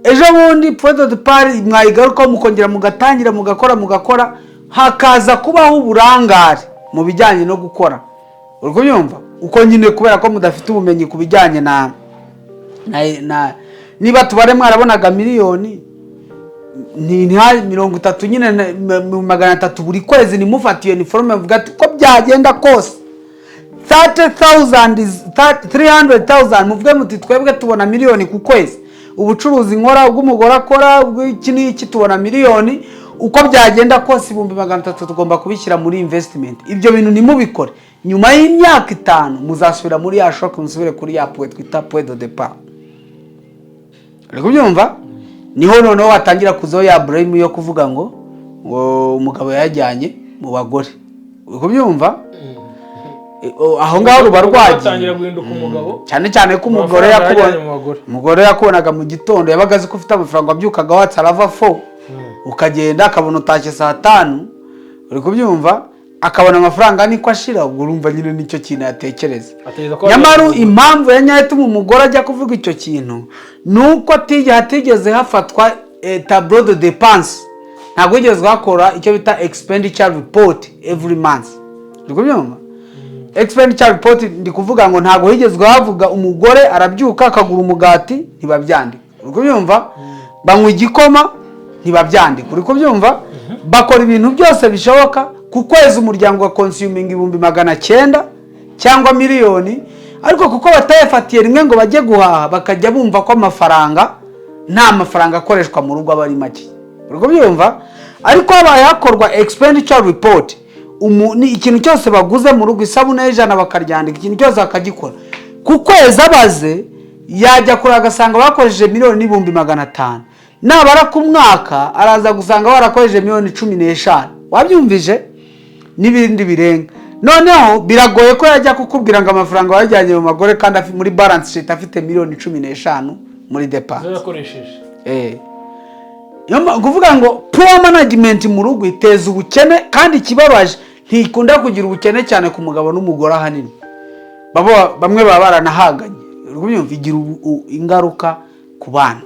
Ejo bundi point de départ mwayigarukaho, mukongera mugatangira mugakora mugakora, hakaza kubaho uburangare mu bijyanye no gukora. Uri kubyumva? Uko nyine kubera ko mudafite ubumenyi ku bijyanye na niba tubare mwarabonaga miliyoni ni 30 nyine 300 buri kwezi, nimufate iyo niforome muvuga ati ko byagenda kose 30,000 is 300,000, muvuge muti twebwe tubona miliyoni ku kwezi, ubucuruzi nkora, ubw'umugore akora, ubw'iki n'iki, tubona miliyoni. Uko byagenda kose, 300,000 tugomba kubishyira muri investment. Ibyo bintu ntimubikore, nyuma y'imyaka 5 muzasubira muri ya choc, musubire kuri ya point twita point de départ. Uri kubyumva? Niho noneho watangira kuzaho ya blame yo kuvuga ngo umugabo yajyanye mu bagore. Uri kubyumva? Aho ngaho ruba rwagiye. Batangira guhinduka umugabo. Cyane cyane ko umugore Amafaranga yakubona, yajyanye mu bagore. Umugore yakubonaga mu gitondo, yabaga azi ko ufite amafaranga, wabyukaga watsa RAV4, ukagenda, akabona utashye saa 5. Uri kubyumva? Akabona amafaranga niko ashira. Ubwo urumva nyine nicyo kintu yatekereza. Atekereza ko Nyamara impamvu ya nyayo ituma umugore ajya kuvuga icyo kintu ni uko hatigeze hafatwa tableau de dépense, ntabwo wigeze hakora icyo bita expenditure report every month. Uri kubyumva? Expenditure report, ndi kuvuga ngo ntabwo higezwe havuga. Umugore arabyuka akagura umugati, ntibabyandika. Uri kubyumva? Banywa igikoma, ntibabyandika. Uri kubyumva? Bakora ibintu byose bishoboka. Ku kwezi umuryango wa consuminga 900,000 cyangwa miliyoni, ariko kuko batayafatiye rimwe ngo bajye guhaha, bakajya bumva ko amafaranga, nta mafaranga akoreshwa mu rugo, aba ari make. Uri kubyumva? Ariko habaye hakorwa expenditure report, ni ikintu cyose baguze mu rugo, isabune y'ijana bakaryandika, ikintu cyose bakagikora ku kwezi, abaze yajya kure agasanga bakoresheje 1,500,000. Nabara ku mwaka, araza gusanga barakoresheje miliyoni 15. Wabyumvije? N'ibindi birenga. Noneho biragoye ko yajya kukubwira ngo amafaranga wajyanye mu magore, kandi muri balance sheet afite miliyoni 15 muri dépense Izo yakoresheje. Niyo kuvuga ngo poor management mu rugo iteza ubukene, kandi ikibabaje, ntikunda kugira ubukene cyane ku mugabo n'umugore. Ahanini bamwe baba baranahaganye. Uri kubyumva? Igira ingaruka ku bana.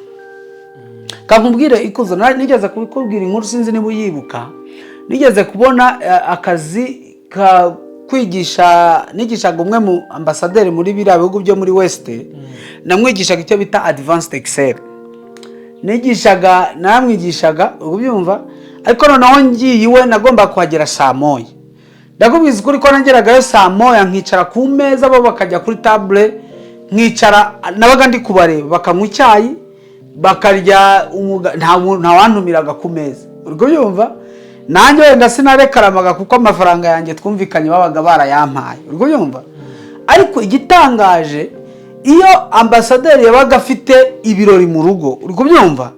Kakubwire ikuzo, nigeze kubikubwira inkuru, sinzi niba uyibuka. Nigeze kubona akazi ka kwigisha, nigishaga umwe mu ambasaderi muri biriya bihugu byo muri West. Namwigishaga icyo bita advanced Excel. Nigishaga, namwigishaga, ubyumva? Ariko noneho ngiye iwe, nagomba kuhagera saa 1. Ndakubwiza ukuri ko nageragayo saa 1, nkicara ku meza, bo bakajya kuri table, nkicara, nabaga ndi kubareba bakanywa icyayi, bakarya nta wantumiraga ku meza. Uri kubyumva? Nanjye wenda sinarekaramaga, kuko amafaranga yanjye twumvikanye babaga barayampaye. Uri kubyumva? Ariko igitangaje, iyo ambasaderi yabaga afite ibirori mu rugo, uri kubyumva,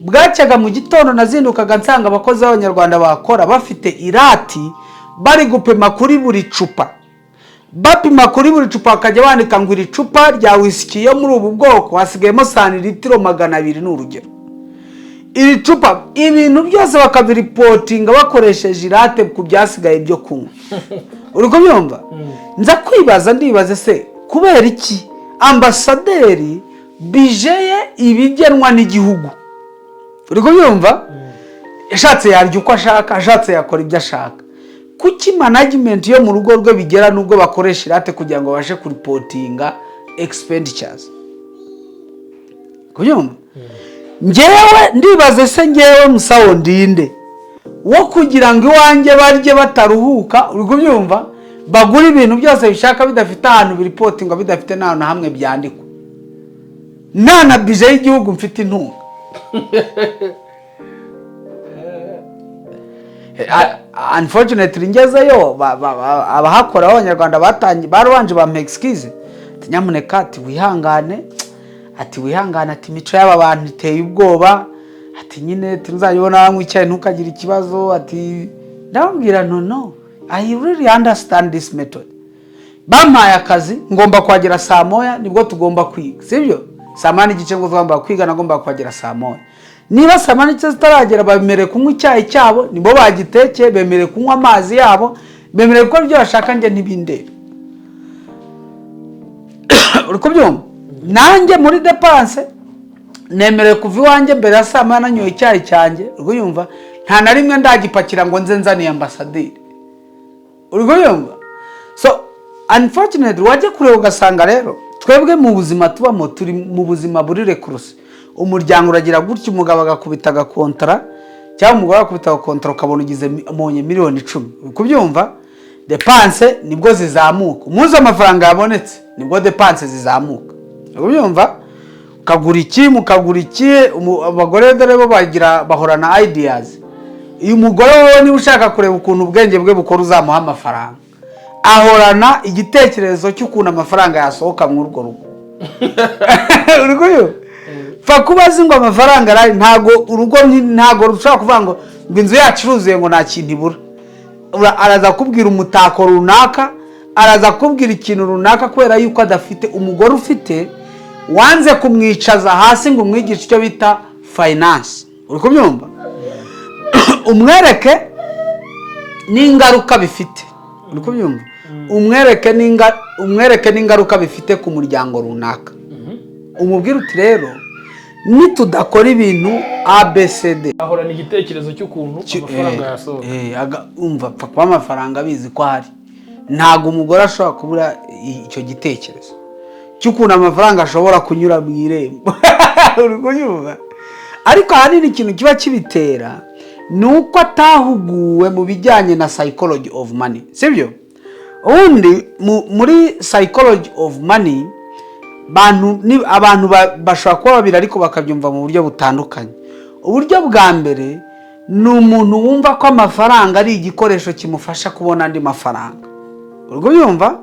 bwacyaga mu gitondo, nazindukaga nsanga abakozi b'Abanyarwanda bakora bafite irati, bari gupima kuri buri cupa, bapima kuri buri cupa, bakajya bandika ngo iri cupa rya wisiki yo muri ubu bwoko hasigayemo santiritiro 200, ni urugero, iri cupa, ibintu byose bakabiripotinga bakoresheje irate ku byasigaye byo kunywa. Uri kubyumva? Nza kwibaza, ndibaza se kubera iki ambasaderi budget ye ibigenwa n'igihugu? Uri kubyumva? Ashatse yarya uko ashaka, ashatse yakora ibyo ashaka. Kuki management yo mu rugo rwe bigera n'ubwo bakoresha irate kugira ngo babashe kuripotinga expenditures? Kubyumva? Ngewe ndibaze se, ngewe musawo ndinde wo kugira ngo iwanjye barye bataruhuka? Uri kubyumva? Bagura ibintu byose bishaka, bidafite ahantu biripotingwa, bidafite n'ahantu na hamwe byandikwa, nta na budget y'igihugu mfite intunga. Unfortunately ngezeyo, abahakora b'Abanyarwanda batangiye barabanje bampa excuse, ati: "Nyamuneka," ati, "wihangane," ati, "wihangane," ati, "imico y'aba bantu iteye ubwoba," ati, "nyine tuzajya ubona banywa icyayi, ntukagire ikibazo." Ati, ndababwira: "No, no, I really understand this method." Bampaye akazi, ngomba kuhagera saa 1, nibwo tugomba kwiga, sibyo? Saa 1:30 ngo tugomba kwiga, nagomba kuhagera saa 1. Niba saa 1:30 zitaragera, bemerewe kunywa icyayi cyabo, nibo bagitekeye, bemerewe kunywa amazi yabo, bemerewe gukora ibyo bashaka, njye ntibindeba. Uri kubyumva? Nanjye muri dépense nemerewe kuva iwanjye mbere ya saa 1, nanyoye icyayi cyanjye. Uri kubyumva? Nta na rimwe ndagipakira ngo nze nzaniye ambasaderi. Uri kubyumva? So unfortunately, wajya kureba ugasanga rero twebwe mu buzima tubamo, turi mu buzima buri recluse. Umuryango uragira gutya, umugabo agakubita agakontara cyangwa umugore agakubita agakontara, ukabona ugize umonye miliyoni 10. Uri kubyumva? Dépenses nibwo zizamuka. Umunsi amafaranga yabonetse, nibwo dépenses zizamuka. Uri kubyumva? Ukagura iki, mukagura iki. Abagore dore bo bagira, bahorana ideas. Uyu mugore wowe, niba ushaka kureba ukuntu ubwenge bwe bukora, uzamuha amafaranga. Ahorana igitekerezo cy'ukuntu amafaranga yasohoka muri urwo rugo. Uri kubyumva? Pfa kuba azi ngo amafaranga arahari, ntago urugo ntago rushobora kuvuga ngo inzu yacu iruzuye, ngo nta kintu ibura. Araza kubwira umutako runaka, araza kubwira ikintu runaka, kubera yuko adafite umugore ufite wanze kumwicaza hasi ngo umwigishe icyo bita finance. Uri kubyumva? Umwereke n'ingaruka bifite. Uri kubyumva? Umwereke n'ingaruka bifite ku muryango runaka. Umubwire uti: "Rero nitudakora ibintu ABCD." Ahorana igitekerezo cy'ukuntu amafaranga yasohoka. Umva, apfa kuba amafaranga abizi ko ahari, ntabwo umugore ashobora kubura icyo gitekerezo cy'ukuntu amafaranga ashobora kunyura mu irembo. Uri kubyumva? Ariko ahanini ikintu kiba kibitera ni uko atahuguwe mu bijyanye na psychology of money, sibyo? Ubundi muri psychology of money, abantu bashobora kuba babiri ariko bakabyumva mu buryo butandukanye. Uburyo bwa mbere ni umuntu wumva ko amafaranga ari igikoresho kimufasha kubona andi mafaranga. Uri kubyumva?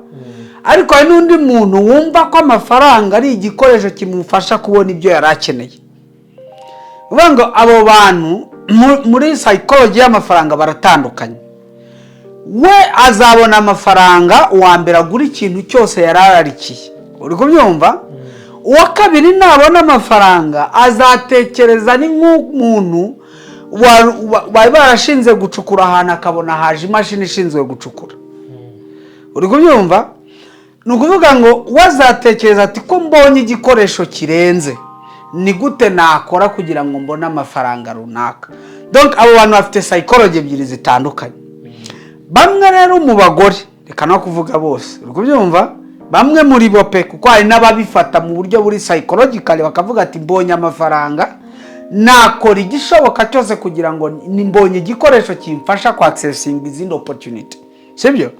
Ariko hari n'undi muntu wumva ko amafaranga ari igikoresho kimufasha kubona ibyo yari akeneye. Uvuga ngo abo bantu muri psychology y'amafaranga baratandukanye. We azabona amafaranga, uwa mbere agura ikintu cyose yari ararikiye. Uri kubyumva? Uwa kabiri nabona amafaranga azatekereza ni nk'umuntu bari barashinze gucukura ahantu, akabona haje imashini ishinzwe gucukura. Uri kubyumva? Ni ukuvuga ngo we azatekereza ati: "Ko mbonye igikoresho kirenze, ni gute nakora kugira ngo mbone amafaranga runaka?" Donc abo bantu bafite psychology ebyiri zitandukanye. Bamwe rero mu bagore, reka no kuvuga bose, uri kubyumva, bamwe muri bo pe, kuko hari n'ababifata mu buryo buri psychological, bakavuga ati: "Mbonye amafaranga, nakora igishoboka cyose kugira ngo mbonye igikoresho kimfasha kwa accessinga izindi opportunity," sibyo?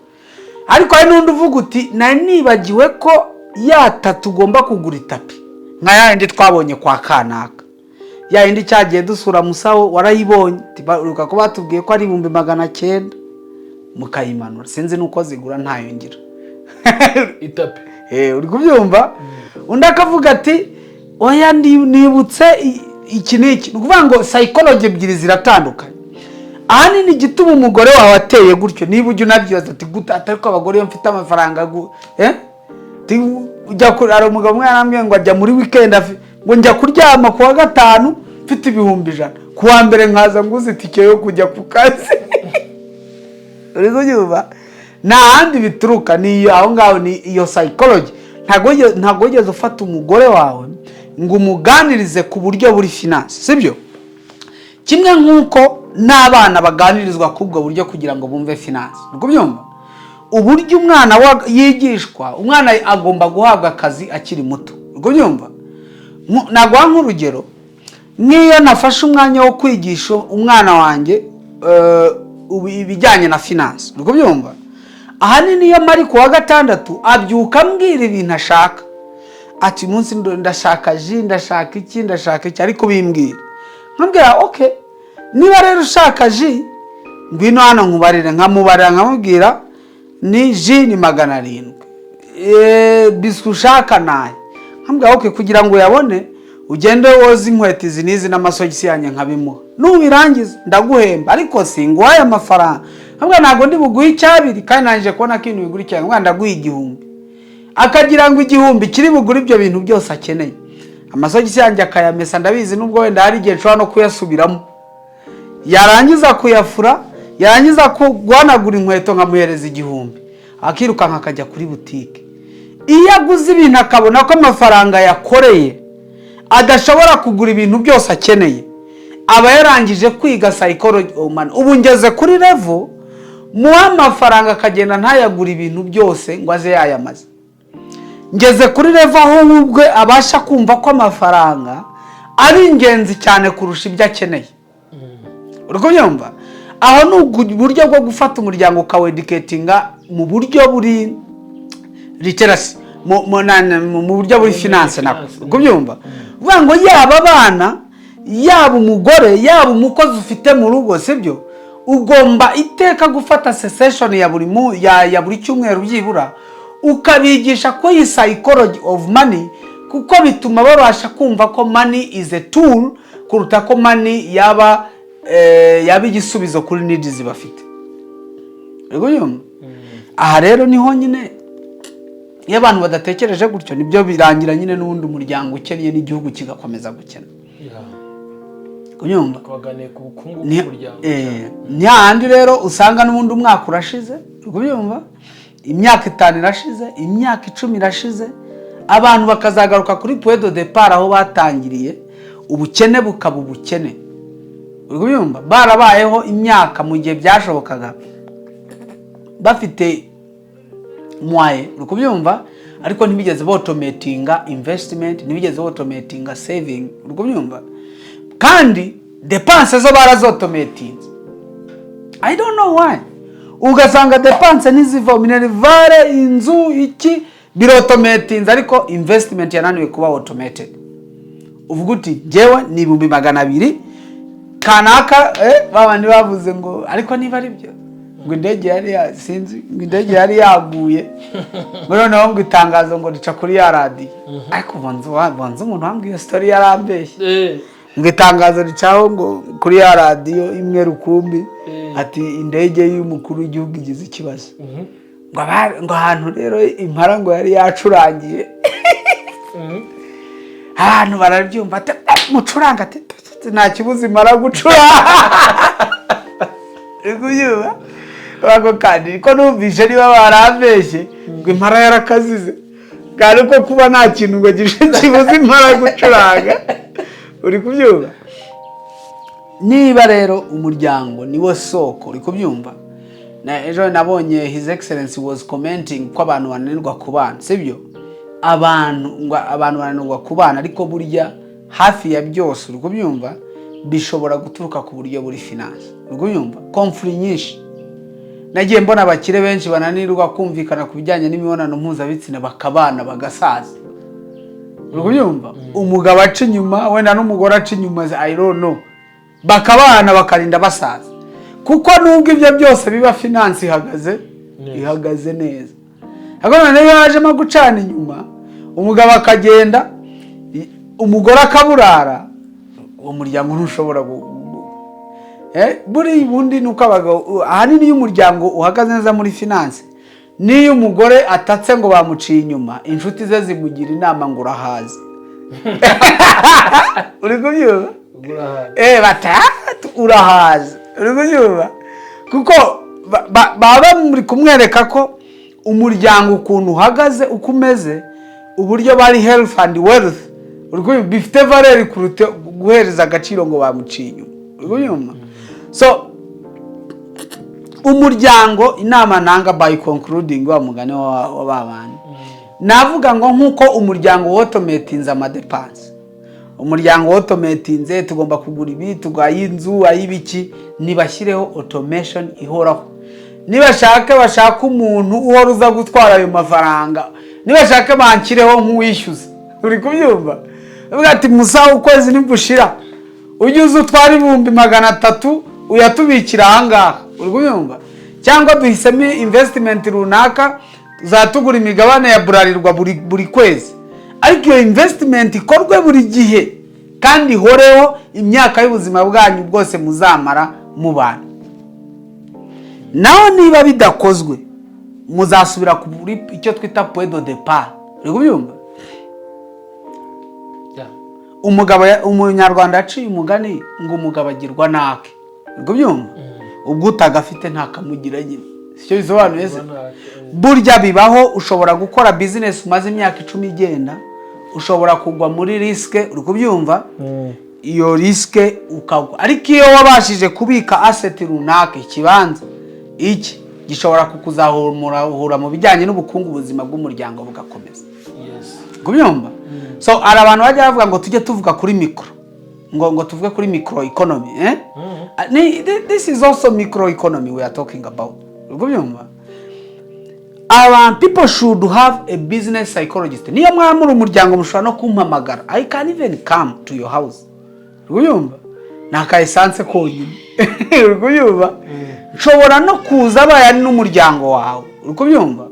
Ariko hari n'undi uvuga uti: "Nari nibagiwe ko yata tugomba kugura itapi nka ya yindi twabonye kwa kanaka, ya yindi cyagiye dusura musawo, warayibonye." Uribuka ko batubwiye ko ari 900,000 mukayimanura? Sinzi n'uko zigura, ntayo ngira. Itapi. Uri kubyumva? Undi akavuga ati: "Oya, nibutse iki n'iki." Ni ukuvuga ngo psychology ebyiri ziratandukanye. Ahanini igituma umugore wawe ateye gutyo, niba ujya unabyibaza ati: "Gute?" Atari ko abagore iyo mfite amafaranga eh? Ujya hari umugabo umwe yarambwiye ngo ajya muri weekend, ngo: "Njya kuryama ku wa gatanu mfite 100,000, ku wa mbere nkaza nguze itike yo kujya ku kazi." Uri kubyumva? Nta handi bituruka, ni iyo aho ngaho, ni iyo psychology. Ntabwo wigeze ufata umugore wawe ngo umuganirize ku buryo buri finance, sibyo? Kimwe nk'uko n'abana baganirizwa kuri ubwo buryo kugira ngo bumve finance. Uri kubyumva? Uburyo umwana yigishwa, umwana agomba guhabwa akazi akiri muto. Uri kubyumva? Naguha nk'urugero, nk'iyo nafashe umwanya wo kwigisha umwana wanjye ibijyanye na finance, uri kubyumva, ahanini iyo mari ku wa gatandatu abyuka ambwira ibintu ashaka, ati: "Uyu munsi ndashaka jus, ndashaka iki, ndashaka iki," ariko bimbwira, nkabwira: "Okay, niba rero ushaka jus, ngwino hano nkubarire." Nkamubarira, nkamubwira ni jus ni 700, biscuit ushaka nayo nkambwira: "Okay, kugira ngo uyabone ugende woze inkweto izi n'izi n'amasogisi yanjye." Nkabimuha: "Nubirangiza ndaguhemba, ariko singuhaye amafaranga." Nkambwira: "Ntabwo ndi buguhe icyabiri kandi nangije kubona ko ibintu bigura icyabiri." Nkambwira: "Ndaguha 1000." Akagira ngo 1000 kiri bugure ibyo bintu byose akeneye. Amasogisi yanjye akayamesa, ndabizi, nubwo wenda hari igihe nshobora no kuyasubiramo. Yarangiza kuyafura, yarangiza guhanagura inkweto, nkamuhereza 1000, akirukanka akajya kuri butike. Iyo aguze ibintu akabona ko amafaranga yakoreye adashobora kugura ibintu byose akeneye, aba yarangije kwiga psychology of money. Ubu ngeze kuri level muha amafaranga akagenda ntayagure ibintu byose ngo aze yayamaze. Ngeze kuri level aho we ubwe abasha kumva ko amafaranga ari ingenzi cyane kurusha ibyo akeneye. Uri kubyumva? Aho ni uburyo bwo gufata umuryango ukaweducatinga mu buryo buri literacy, mu buryo buri finance nako. Finance. Uri kubyumva? Uvuga ngo yaba abana, yaba umugore, yaba umukozi ufite mu rugo, sibyo? Ugomba iteka gufata session ya buri cyumweru byibura, ukabigisha ko iyi psychology of money, kuko bituma babasha kumva ko money is a tool kuruta ko money yaba igisubizo kuri needs bafite. Uri kubyumva? Aha rero niho nyine iyo abantu badatekereje gutyo, nibyo birangira nyine n'ubundi umuryango ukennye n'igihugu kigakomeza gukena. Kubyumva? Twaganiye ku bukungu bw'umuryango. Ni hahandi rero usanga n'ubundi umwaka urashize, uri kubyumva, imyaka 5 irashize, imyaka 10 irashize, abantu bakazagaruka kuri point de départ aho batangiriye, ubukene bukaba ubukene, uri kubyumva, barabayeho imyaka mu gihe byashobokaga bafite moyens, uri kubyumva, ariko ntibigeze bautomatinga investment, ntibigeze bautomatinga saving, uri kubyumva, kandi dépenses zo barazautomatinze. I don't know why. Ugasanga dépenses ntiziva, minerval, inzu, iki, birautomatinze, ariko investment yananiwe kuba automated. Uvuga uti: "Njyewe ni 200,000 kanaka." Babandi bavuze ngo, ariko niba ari byo, ngo indege yari sinzi, ngo indege yari yaguye, ngo noneho ngo itangazo ngo rica kuri ya radiyo, ariko bonze umuntu wambwiye story yarambeshye. Ngo itangazo ricaho ngo kuri ya radiyo imwe rukumbi, ati: "Indege y'umukuru w'igihugu igize ikibazo." Ngo ahantu rero Impara ngo yari yacurangiye, abantu barabyumva, ati: "Eh, mucuranga," ati: "Nta kibuza Impara gucuranga." Uri kubyumva? Ako kandi ko numvishe niba barambeshye ngo Impara yarakazize, kandi ko kuba nta kintu ngo kibuza Impara gucuranga. Uri kubyumva? Niba rero umuryango niwo soko, uri kubyumva, na ejo nabonye His Excellence was commenting ko abantu bananirwa kubana, sibyo? Abantu ngo abantu bananirwa kubana, ariko burya hafi ya byose, uri kubyumva, bishobora guturuka ku buryo buri finance, uri kubyumva. Conflits nyinshi nagiye mbona, abakire benshi bananirwa kumvikana ku bijyanye n'imibonano mpuzabitsina, bakabana bagasaza, uri kubyumva, umugabo aca inyuma wenda n'umugore aca inyuma, I don't know, bakabana bakarinda basaza, kuko nubwo ibyo byose biba, finance ihagaze Neza. Ihagaze neza. Ariko noneho iyo hajemo gucana inyuma, umugabo akagenda, umugore akaburara, uwo muryango ntushobora buriya ubundi ni uko abagabo ahanini, iyo umuryango uhagaze neza muri finance, n'iyo umugore atatse ngo bamuciye inyuma, inshuti ze zimugira inama ngo: "Urahaze." Uri kubyumva? Urahaze. Batatu urahaza, uri kubyumva, kuko baba bari kumwereka ko umuryango ukuntu uhagaze, uko umeze, uburyo bari health and wealth, uri kubyumva, bifite valeur kuruta guhereza agaciro ngo bamuciye inyuma, uri kubyumva. So umuryango, inama nanga by concluding wa mugani wa ba bandi, navuga ngo nk'uko umuryango wautomatinze amadépenses, umuryango wautomatinze tugomba kugura ibi, tugaye inzu, ay'ibiki, nibashyireho automation ihoraho. Nibashake bashaka umuntu uhora uza gutwara ayo mafaranga, nibashake banshyireho nk'uwishyuza, uri kubyumva, bavuga ati: "Musa, ukwezi nigushira ujye uza utwara 300,000 uyatubikira ahangaha," uri kubyumva, cyangwa duhisemo investment runaka, tuzatugura imigabane ya Bralirwa buri kwezi, ariko iyo investment ikorwe buri gihe kandi ihoreho imyaka y'ubuzima bwanyu bwose muzamara mubana. Naho niba bidakozwe, muzasubira kuri icyo twita point de départ, uri kubyumva? Umugabo umunyarwanda yaciye umugani ngo umugabo agirwa n'ake, uri kubyumva? Ubwo utagafite ntakamugira nyine, sicyo bisobanuye se? Burya bibaho, ushobora gukora business umaze imyaka 10 igenda, ushobora kugwa muri risque, uri kubyumva, iyo risque ukagwa, ariko iyo wabashije kubika asset runaka, ikibanza, iki gishobora kukuzahura mu bijyanye n'ubukungu, ubuzima bw'umuryango bugakomeza. Kubyumva? So hari abantu bajya bavuga ngo tujye tuvuga kuri micro, ngo tuvuge kuri micro economy, eh? This is also micro economy we are talking about, uri kubyumva? Abantu, people should have a business psychologist. Niyo mwaba muri umuryango, mushobora no kumpamagara, I can even come to your house, uri kubyumva, ni aka essence konyine. Uri kubyumva? Nshobora no kuza abaye ari n'umuryango wawe, uri kubyumva,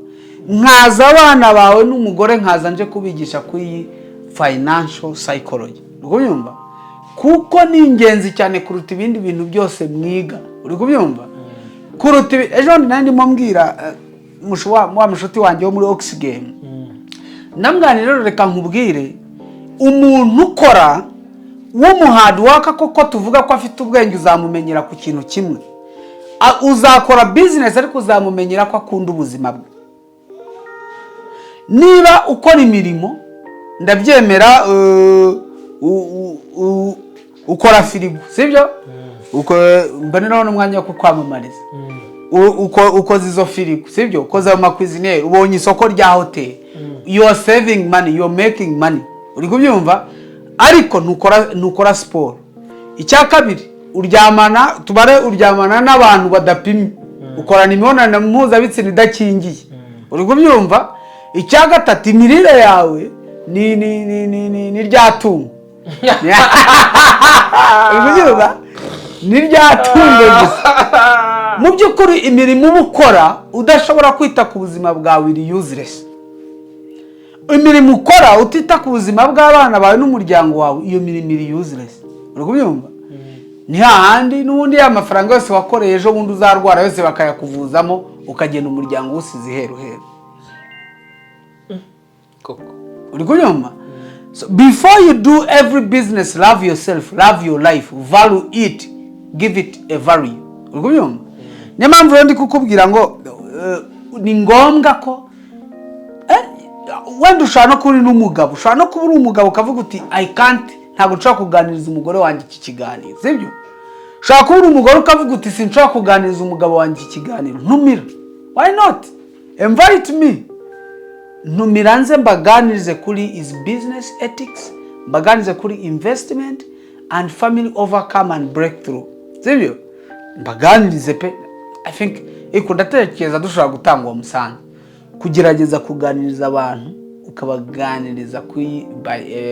nkaza abana bawe n'umugore, nkaza nje kubigisha kuri iyi financial psychology, uri kubyumva, kuko ni ingenzi cyane kuruta ibindi bintu byose mwiga, uri kubyumva, kuruta ejo bundi nari ndimo mbwira wa mushuti wanjye wo muri Oxygen, ndamubwira rero: "Reka nkubwire, umuntu ukora w'umu hard worker koko tuvuga ko afite ubwenge, uzamumenyera ku kintu kimwe. Uzakora business, ariko uzamumenyera ko akunda ubuzima bwe. Niba ukora imirimo, ndabyemera, ukora firigo, sibyo? Mboneraho n'umwanya wo kukwamamariza. Ukoze izo firigo, sibyo? Ukoze ayo ma cuisinière, ubonye isoko rya hoteli, you are saving money, you are making money, uri kubyumva, ariko ntukora siporo. Icya kabiri, uryamana, tubare, uryamana n'abantu badapimye, ukorana imibonano mpuzabitsina idakingiye, uri kubyumva? Icya gatatu, imirire yawe ni rya tungo, uri kubyumva, ni rya tungo gusa. Mu by'ukuri imirimo uba ukora udashobora kwita ku buzima bwawe iri useless. Imirimo ukora utita ku buzima bw'abana bawe n'umuryango wawe, iyo mirimo iri useless, uri kubyumva? Ni hahandi n'ubundi ya mafaranga yose wakoreye, ejo bundi uzarwara yose bakayakuvuzamo, ukagenda umuryango uwusize iheru heru." Koko. Uri kubyumva? So before you do every business, love yourself, love your life, value it, give it a value, uri kubyumva? Niyo mpamvu rero ndi kukubwira ngo ni ngombwa ko wenda ushobora no kuba uri n'umugabo, ushobora no kuba uri umugabo ukavuga uti: "I can't, ntabwo nshobora kuganiriza umugore wanjye iki kiganiro," sibyo? Ushobora kuba uri umugore ukavuga uti: "Sinshobora kuganiriza umugabo wanjye iki kiganiro." Ntumira, why not invite me? Ntumira nze mbaganirize kuri is business ethics, mbaganirize kuri investment and family overcome and breakthrough, sibyo? Mbaganirize pe. I think iko ndatekereza dushobora gutanga uwo musanzu, kugerageza kuganiriza abantu, ukabaganiriza kuri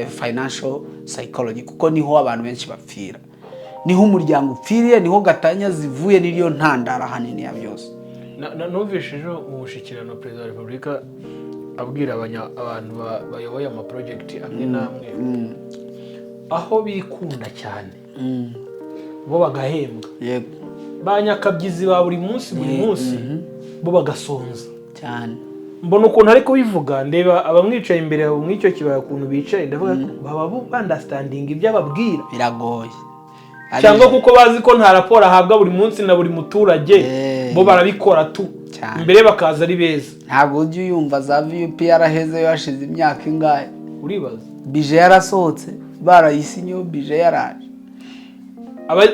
financial psychology, kuko niho abantu benshi bapfira, niho umuryango upfiriye, niho gatanya zivuye, niyo ntandaro ahanini ya byose. Numvise ejo mu mushyikirano Perezida wa Repubulika abwira abantu bayoboye ama projects amwe n'amwe, aho bikunda cyane bo bagahembwa, ba nyakabyizi ba buri munsi buri munsi bo bagasonza. Mbona ukuntu ari kubivuga, ndeba abamwicaye imbere muri icyo kibaya ukuntu bicaye, ndavuga ko baba ba understandinga ibyo ababwira Biragoye. cyangwa kuko bazi ko nta raporo ahabwa buri munsi na buri muturage, bo barabikora tu imbere bakaza ari beza. Ntabwo ujya uyumva za VUP yarahezeyo hashize imyaka ingahe? Uribaza. Budget yarasohotse, barayisinyeho, budget yaraje.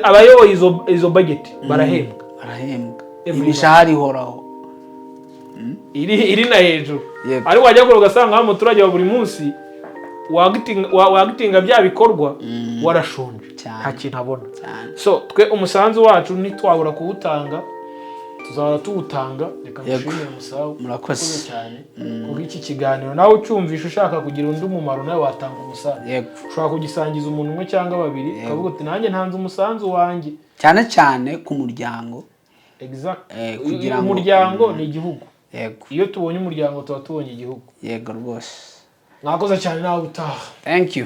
Abayoboye izo budget barahembwa. Barahembwa. Every Imishahara ihoraho. Iri na hejuru. Ariko wajya kure ugasanga wa muturage wa buri munsi wagitinga bya bikorwa warashonje, nta kintu abona. So twe umusanzu wacu ntitwabura kuwutanga, tuzahora tuwutanga. Reka ngushimire, Musawu. Murakoze. Urakoze cyane kuko iki kiganiro nawe ucyumvisha ushaka kugira undi mumaro, nawe watanga umusanzu. Ushobora kugisangiza umuntu umwe cyangwa babiri, ukavuga uti: "Nanjye ntanze umusanzu wanjye." Cyane cyane ku muryango. Kugira ngo- Umuryango ni igihugu. Iyo tubonye umuryango tuba tubonye igihugu. Yego rwose. Mwakoze cyane, nawe utaha. Thank you.